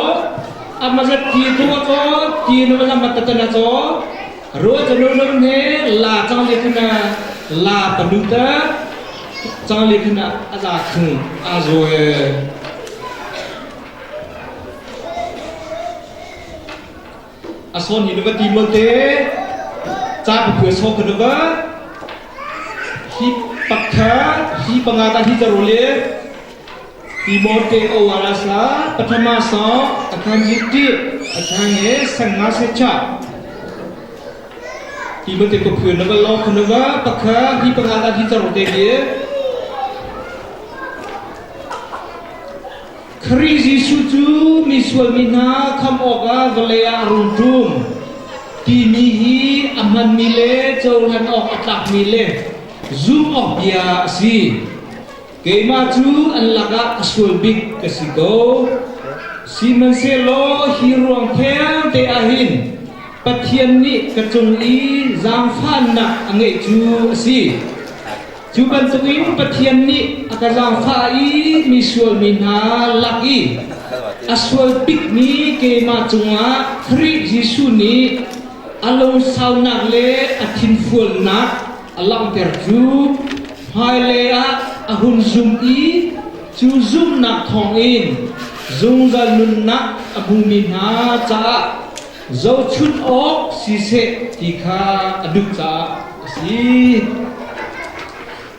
amazat ti tu ko, ti na ma matatana cho, ro chanu nam he la chang le khana la panuta 张力可能阿扎坑阿做诶。A son hi na ti mo te cha pa phue so ka ba hi pakha hi panga ta hi zaro le Timote o ala sa pathama so akhan ji ti akhan he sanga se cha Timote ko phue na ba lo khna ba pakha hi panga ta hi zaro te ge Khrih Jesuh cu misual mi hna khamh awkah vawlei ah a rung ṭum timi hi a hmanmi le cohlan awk a tlakmi le zumh awk bia a si. Keimah cu an lakah a sual bik ka si ko. Sihmanhsehlaw hi ruang thengte ah hin Pathian nih ka cung i zaangfahnak a ngeih cu a si. Cu bantukin Pathian nih a ka zaangfah i misual mi hna lak i a sual bikmi keimah cungah Khrih Jesuh nih a lungsaunak le a thinfualnak a langhter cu hmailei ah a hun zum i cu zumhnak thawngin zungzal nunnak a hmumi hna caah zohchunh awk siseh ti kha a duh caah a si.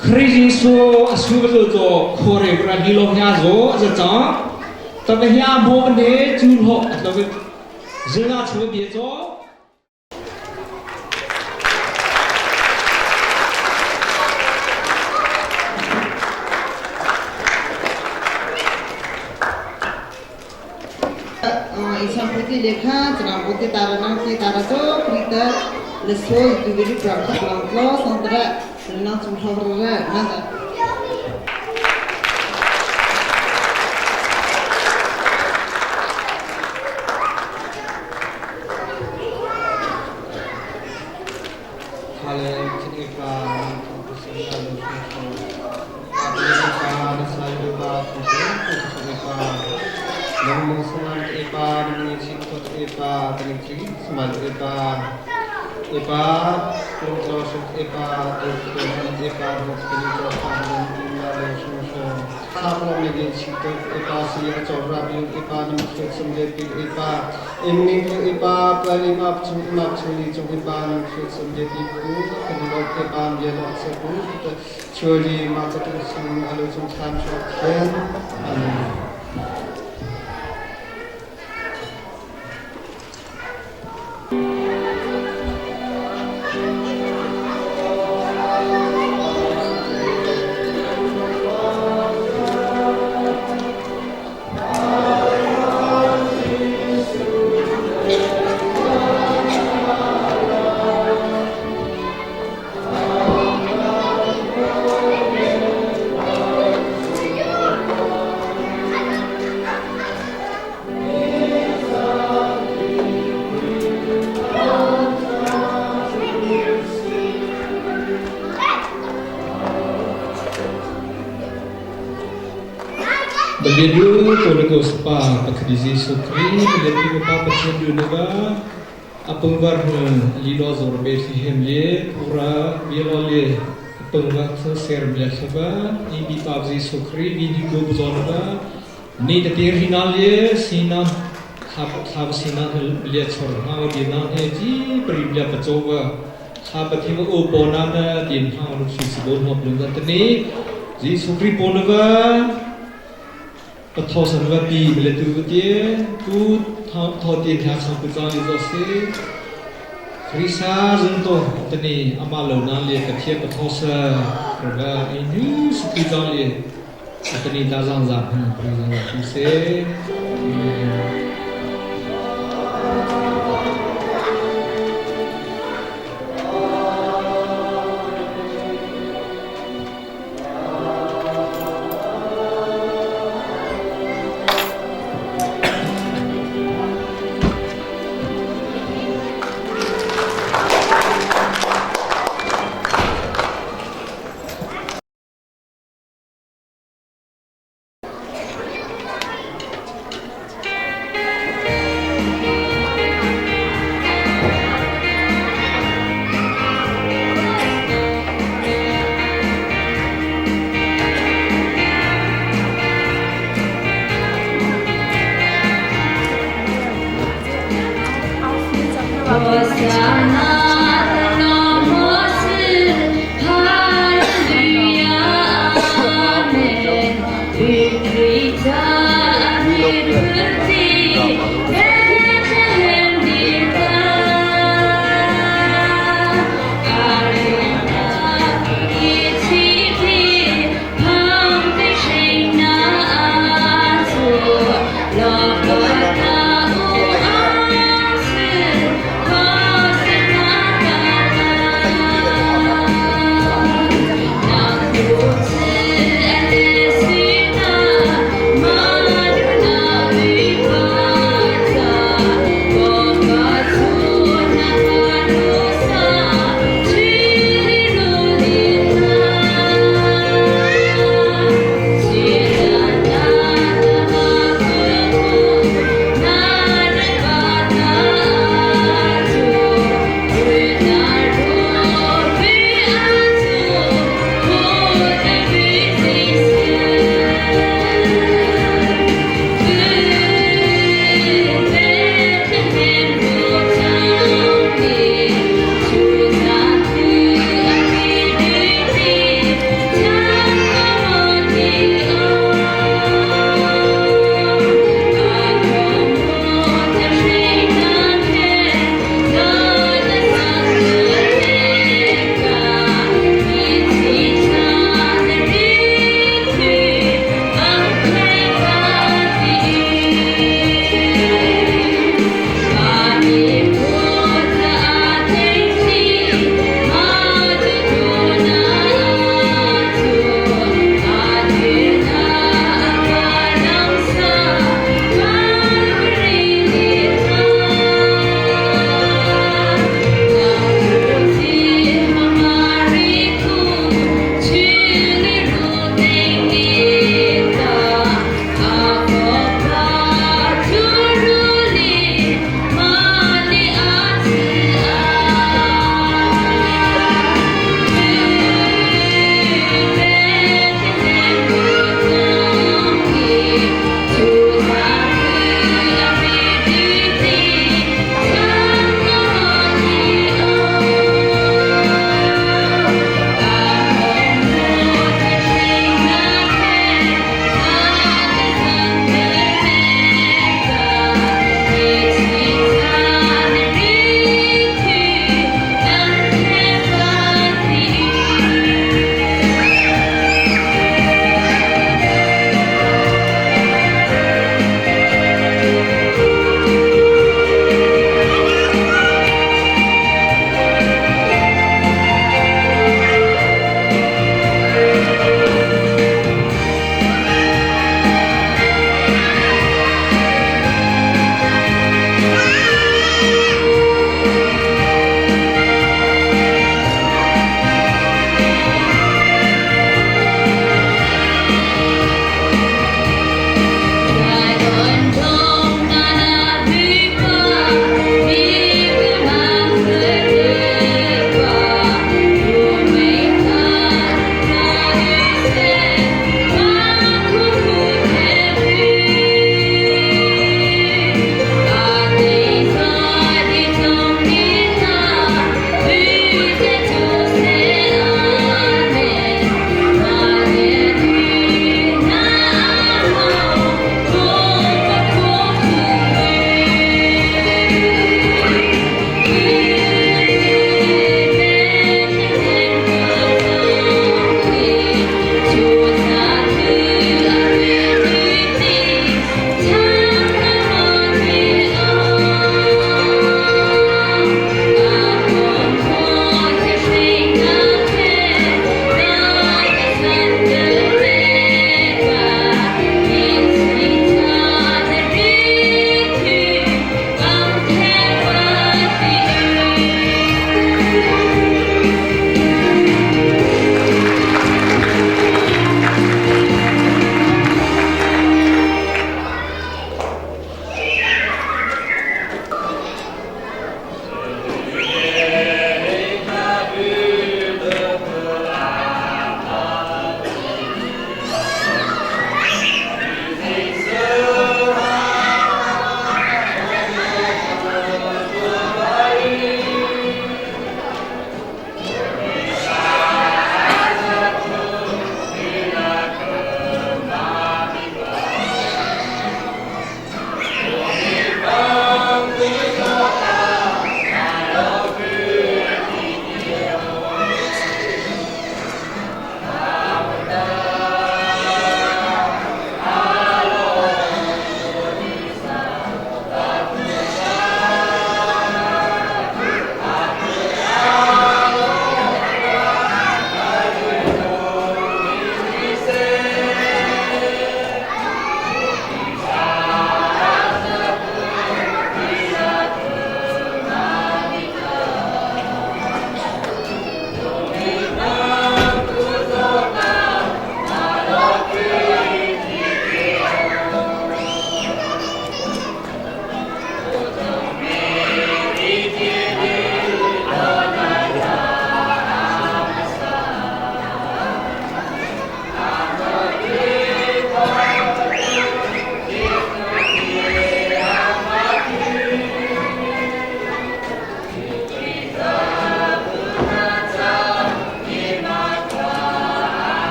Khrih Jesuh a su zo cho khore ra hi lo hnya zo a za cha ta va hya mo ne chu ho a lo zinga chu bia cho Isang lekha chanang ti tara nang ti tara cho krita le so tu vi pra khat lang tlo sangtara nang chung thawr ra na Belidu to spa pakhrizi sukri belidu pa pathian du naga apungvar lilo zor be si hem le pura bielo le apungvar ser bia saba ni bi pa zi sukri bi di go zon ba ni ta tir hina le sina khap khap sina le chor ha bi na he ji pri bia pa cho ba kha pathian o po na na tin ha ru si si bon hop lung ta ni ji sukri po na ba patho san va pi bele tu tie tu tho tho ti thya sang pu cha ni zo se. Krisa zunto tani ama lo na le ka thia ka thosa ka inu suki zang le atani ta zang zang han pri zang zang tu se.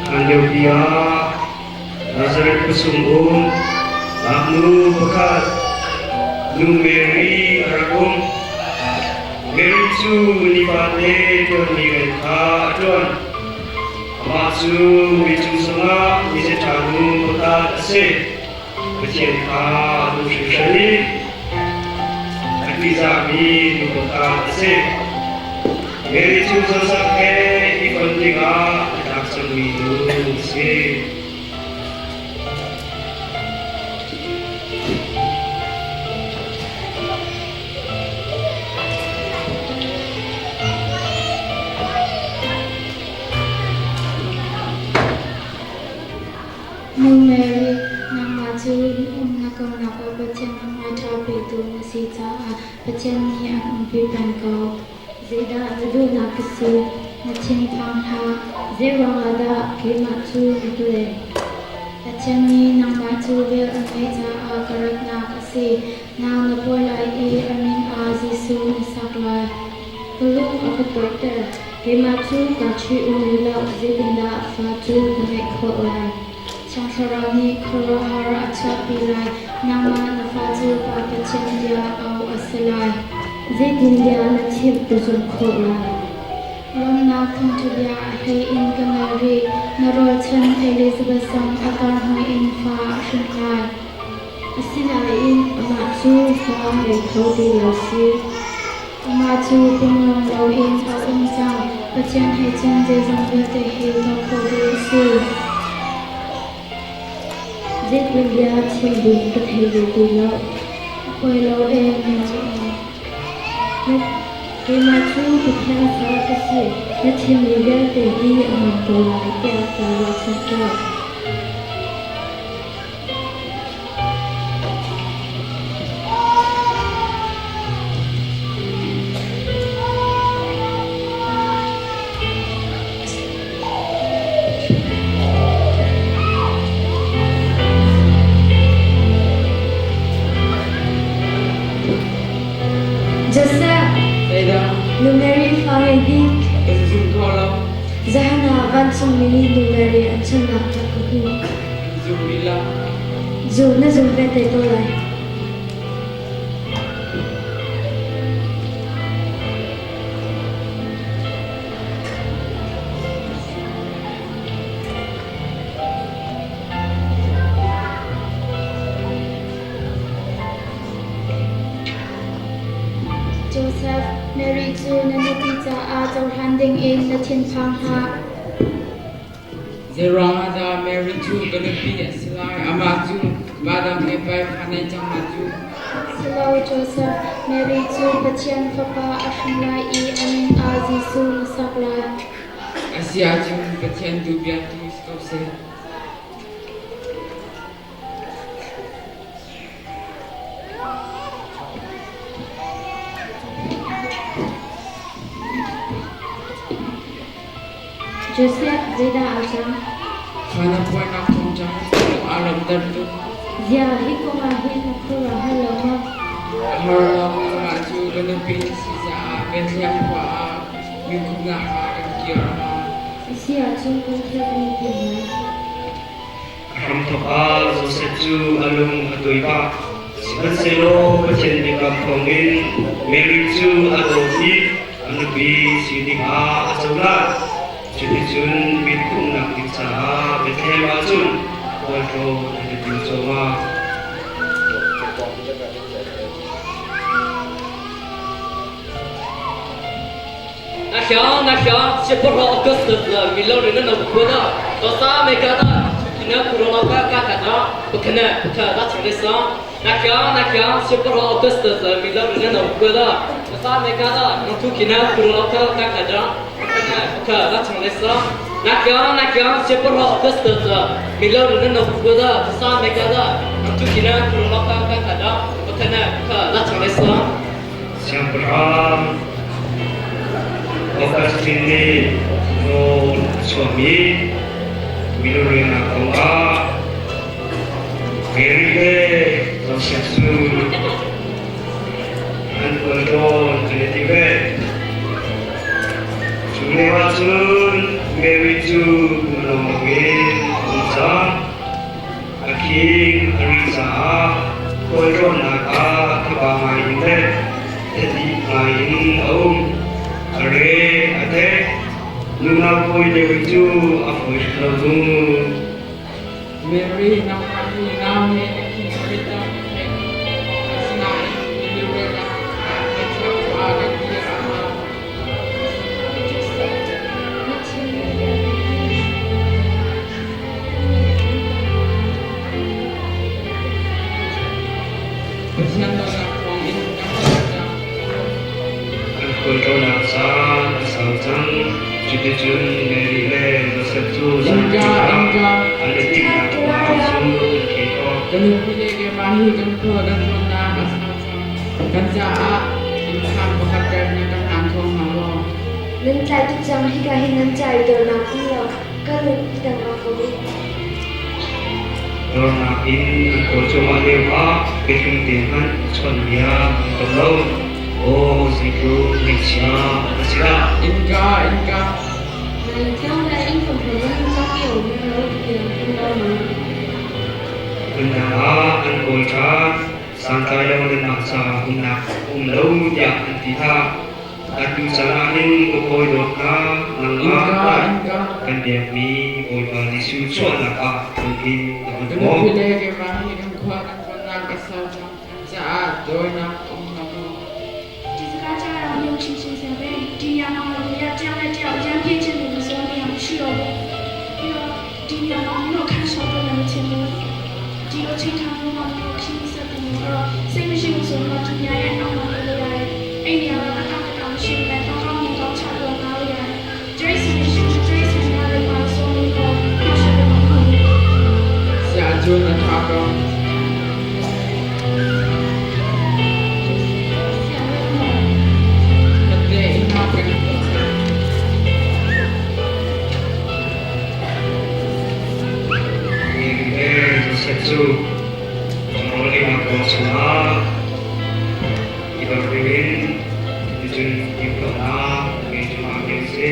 Hlanliopi ah Nazareth khuachung um ngaknu pakhat nu Mary a rak um. Mary cu nifate ṭuanmi rian kha a ṭuan. Amah cu mi cung zongah mizeṭha nu pakhat a si. Pathian kha a duh hringhran i a ṭihzahmi nu pakhat a si. Mary cu Josef he i ton dingah a tlak cangmi nu a si. Nu Mary, nangmah cu umnak kaunak ah Pathian hmai ṭha petu na si caah Pathian nih an umpi peng ko. Zeidah na duhnak ka si? Na thinphang hlah. Zeiruang ah dah keimah cu na ka leh? Pathian nih nangmah cu vel a ngeih caah ka ratnak a si. si. Nau na pawi lai i a min ah Jesuh na sak lai. Ka lung a ka tuarter. Keimah cu kaa ṭhi-um rih lo, zeitindah fa cu ka ngeih khawh lai? Thiang Thlarau nih khuaruahhar a chuahpi lai, nangmah na fa cu Pa Pathian tiah auh a si lai. Zeitintiah na chimh ka zumh khawh lai? Lawmhnak thawngṭha bia a hlei in ka ngai rih. Na rualchan Elizabeth zong a tar hmai in fa a hrin lai. Asinain amah cu fa ngei kho ti lo si. Amah cu pumlawng loin a um cang. Pathian he cun zeizong vialte hi tuah khawh dih a si. Zeitin bia chim ding ka thei ve ti lo. A poi lo e, na Keimah cu Pathian fa ka si. Na chimmi vialte hi a hmaan ko lai tiah kaa ruahchan tuah. Joseph, Nu Mary fa ngei bik. Zahan ah vancungmi nih Nu Mary an chonhnak kha ka hmuh. Zu na zum ve te ko lai. Joseph, Mary cu na nupi caah cohlan dingin na thinphang hlah. Zeiruangah dah Mary cu ka nupi a si lai? Amah cu va dang he pei fa nei cang hna cu. Silo Joseph, Mary cu Pathian Fapa a hrin lai i a min ah Jesuh na sak lai. A si ahcun Pathian duhbia tu si ko seh. Joseph, zeidah a cang? Fa na puainak thawng cang aa lawmter tuk. Ziah hi kong ah hin na khuaruah har lo maw? A har lo. Amah cu ka nupi na si caah Bethlehem khua ah minkhumnak ah kan kir a hau. A si ahcun kan thil kan i tim lai. A hramthawk ah Josef cu a lung a tuai pah. Sihmanhsehlaw Pathian biakam thawngin Mary cu a dawt i a nupi si dingah a cohlan. Cuticun mitkhumhnak ding caah Bethlehem ah cun khualtlawn an i tim cuahmah. 那行那行，先不说 Augustus 了，米勒人的那不的，到啥没干的，今天苦了老干干干的，不可能不可，那请的上。那行那行，先不说 Augustus 了，米勒人的那不的，到啥没干的，侬出去呢苦了老干干干的，不可能不可，那请的上。那行那行，先不说 Augustus 了，米勒人的那不的，到啥没干的，侬出去呢苦了老干干干的，不可能不可，那请的上。 Siangpahrang Augustine nih nawl a chuahmi milurelnak kongah Mary le Josef cu an khualtlawn an i ti ve. Cu lio ahcun Mary cu lawng in a um cang. A khing a ri caah khualtlawnnak ah thaba ngai in le thadi ngai in a um. A re a thek. Nunau kawi deuh cu a fawi hrim lo mu. Mary, nangmah hi nau he na khing a rit lo na theih. Asinain milurelnak caah Bethlehem khua ah kan kir a hau. Pathian dawtnak thawngin kan hmuh cang. An khualtlawnnak caan a sau cang. Cuticun Mary le Josef cu Innka, innka. an i timhnak khua cu an khen awk. Ka nupi le keimah hi kan khua kan tlawnnak a sau cang. Kan caah innkhaan pakhat rem na kan hlan kho hnga maw? Nan tlai tuk cang hika hin nan ca i dornak um lo. Kal u, midang ah ko u. Dornak in an kawl cuahmah lio ah biatlung te hmanh chawnbia an tong lo. Aw zeitluk ngaihchia a si dah! Innka, innka. Hmundang ah an kawl ṭhan. Santlai lo nanmah ca umnak um lo tiah an ti hna. Atu caan ah hin ka kawi dawt hna, nangmah Innka, innka. kan biakmi Bawipa Jesuh chuahnak ah lungthin na hun Ka maw? nupi le keimah hi kan khua kan tonnak a sau cang. Kan caah dawinak a um hnga maw? Si ahcun a ṭha ko. Khatte inn ah kan i tel cang. Mary le Josef cu rawl einak kuang chungah i dorh in cuticun timhtuahnak ngei cuahmah mi an si.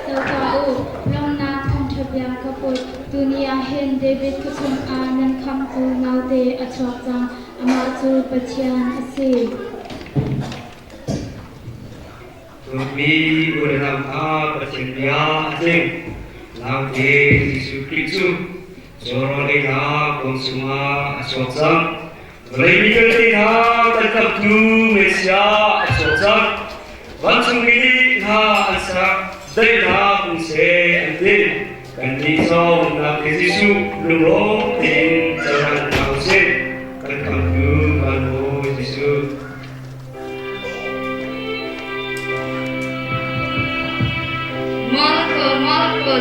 Zohtuah u, lawmhnak thawngṭha bia ka put. Tuni ah hin David khuachung ah nan khamhtu naute a chuak cang, amah cu Pathian a si. Dawtmi u le nau hna, Pathian bia a tling. Naute Jesuh Khrih cu cawrawl einak kuang chungah a chuak cang. Vawlei mi vialte hna kan khamhtu Messiah a chuak cang. Vancungmi nih hna an sak, daihnak um seh an ti. Kannih zong naute Jesuh lunglawm tein cohlan hna usih. Kan khamhtu kan Bawi Jesuh. Marco, Marco,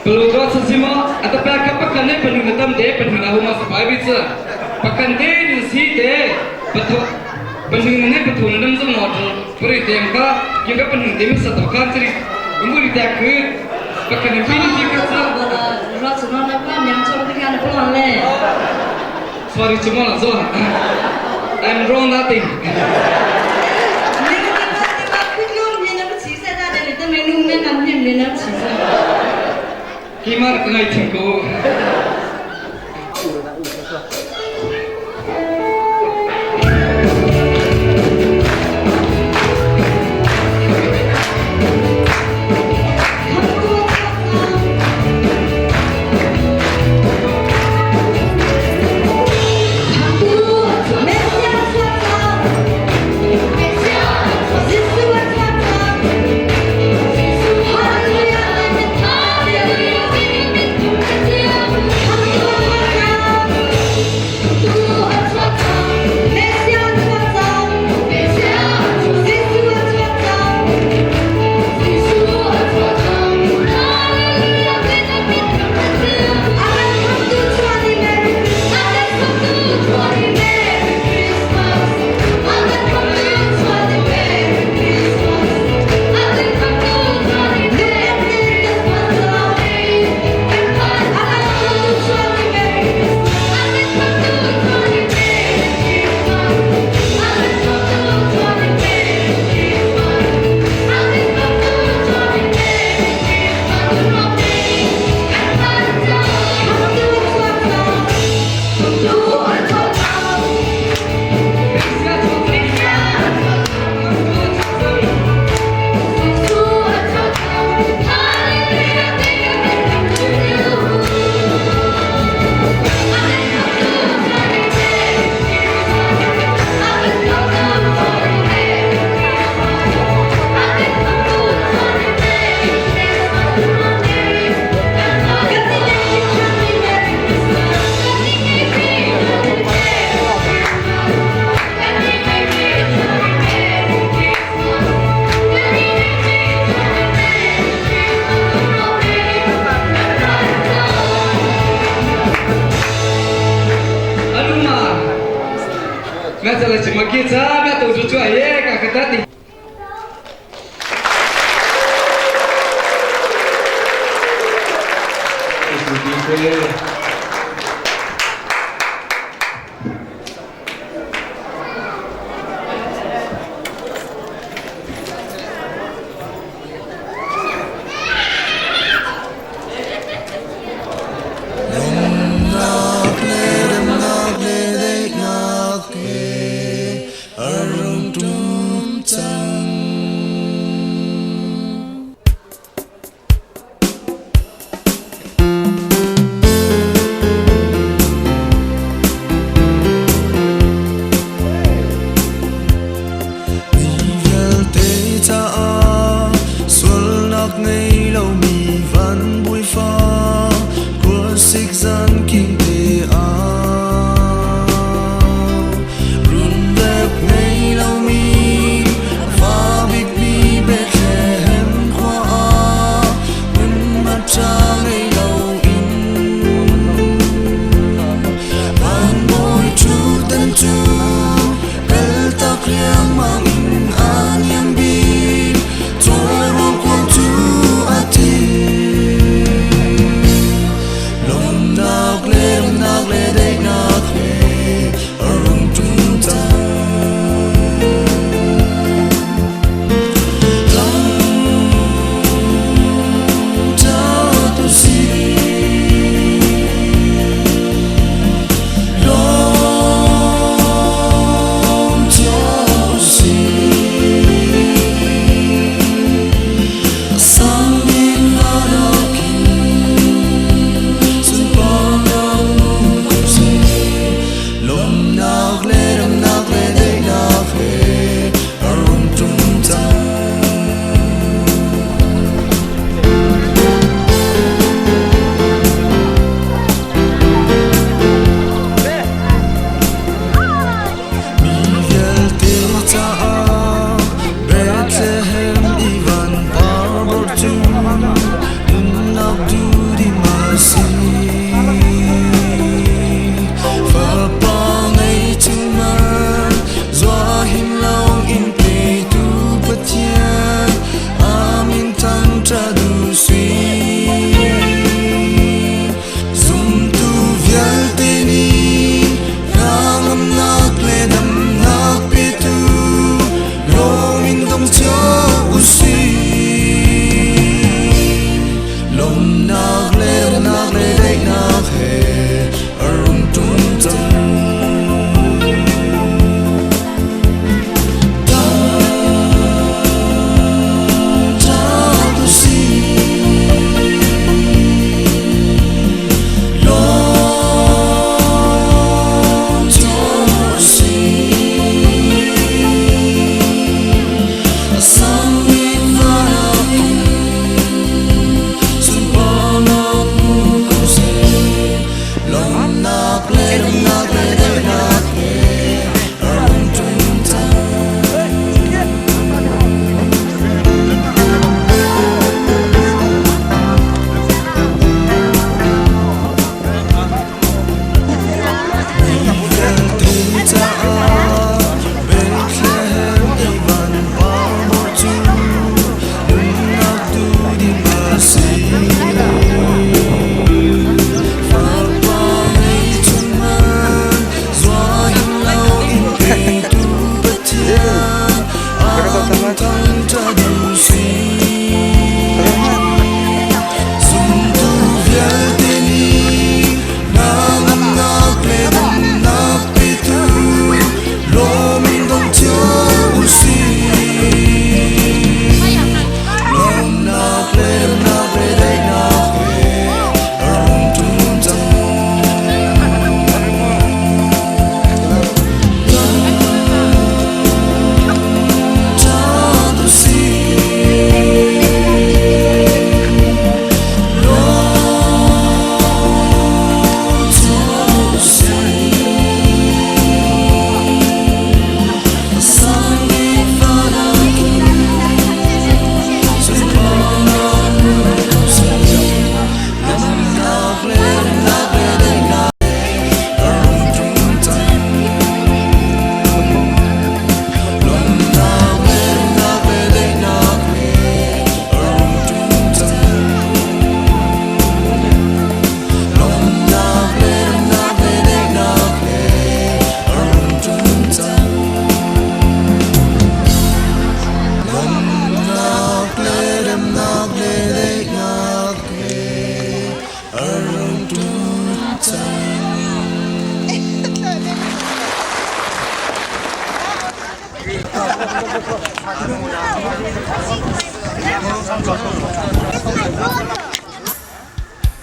Pelura sasima atau peka pakan ne panu natam de panu na huma sapai bica pakan de din si de patu panu ne patu nam zum not puri tem ka yung ka panu de mi sa to kan tri umuri ta ku pakan ne pini pi ka sa Sorry, cuma lah so. I'm wrong nothing. Kimar ngai thing ko.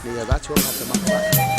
Ni ya za chuang hat ma.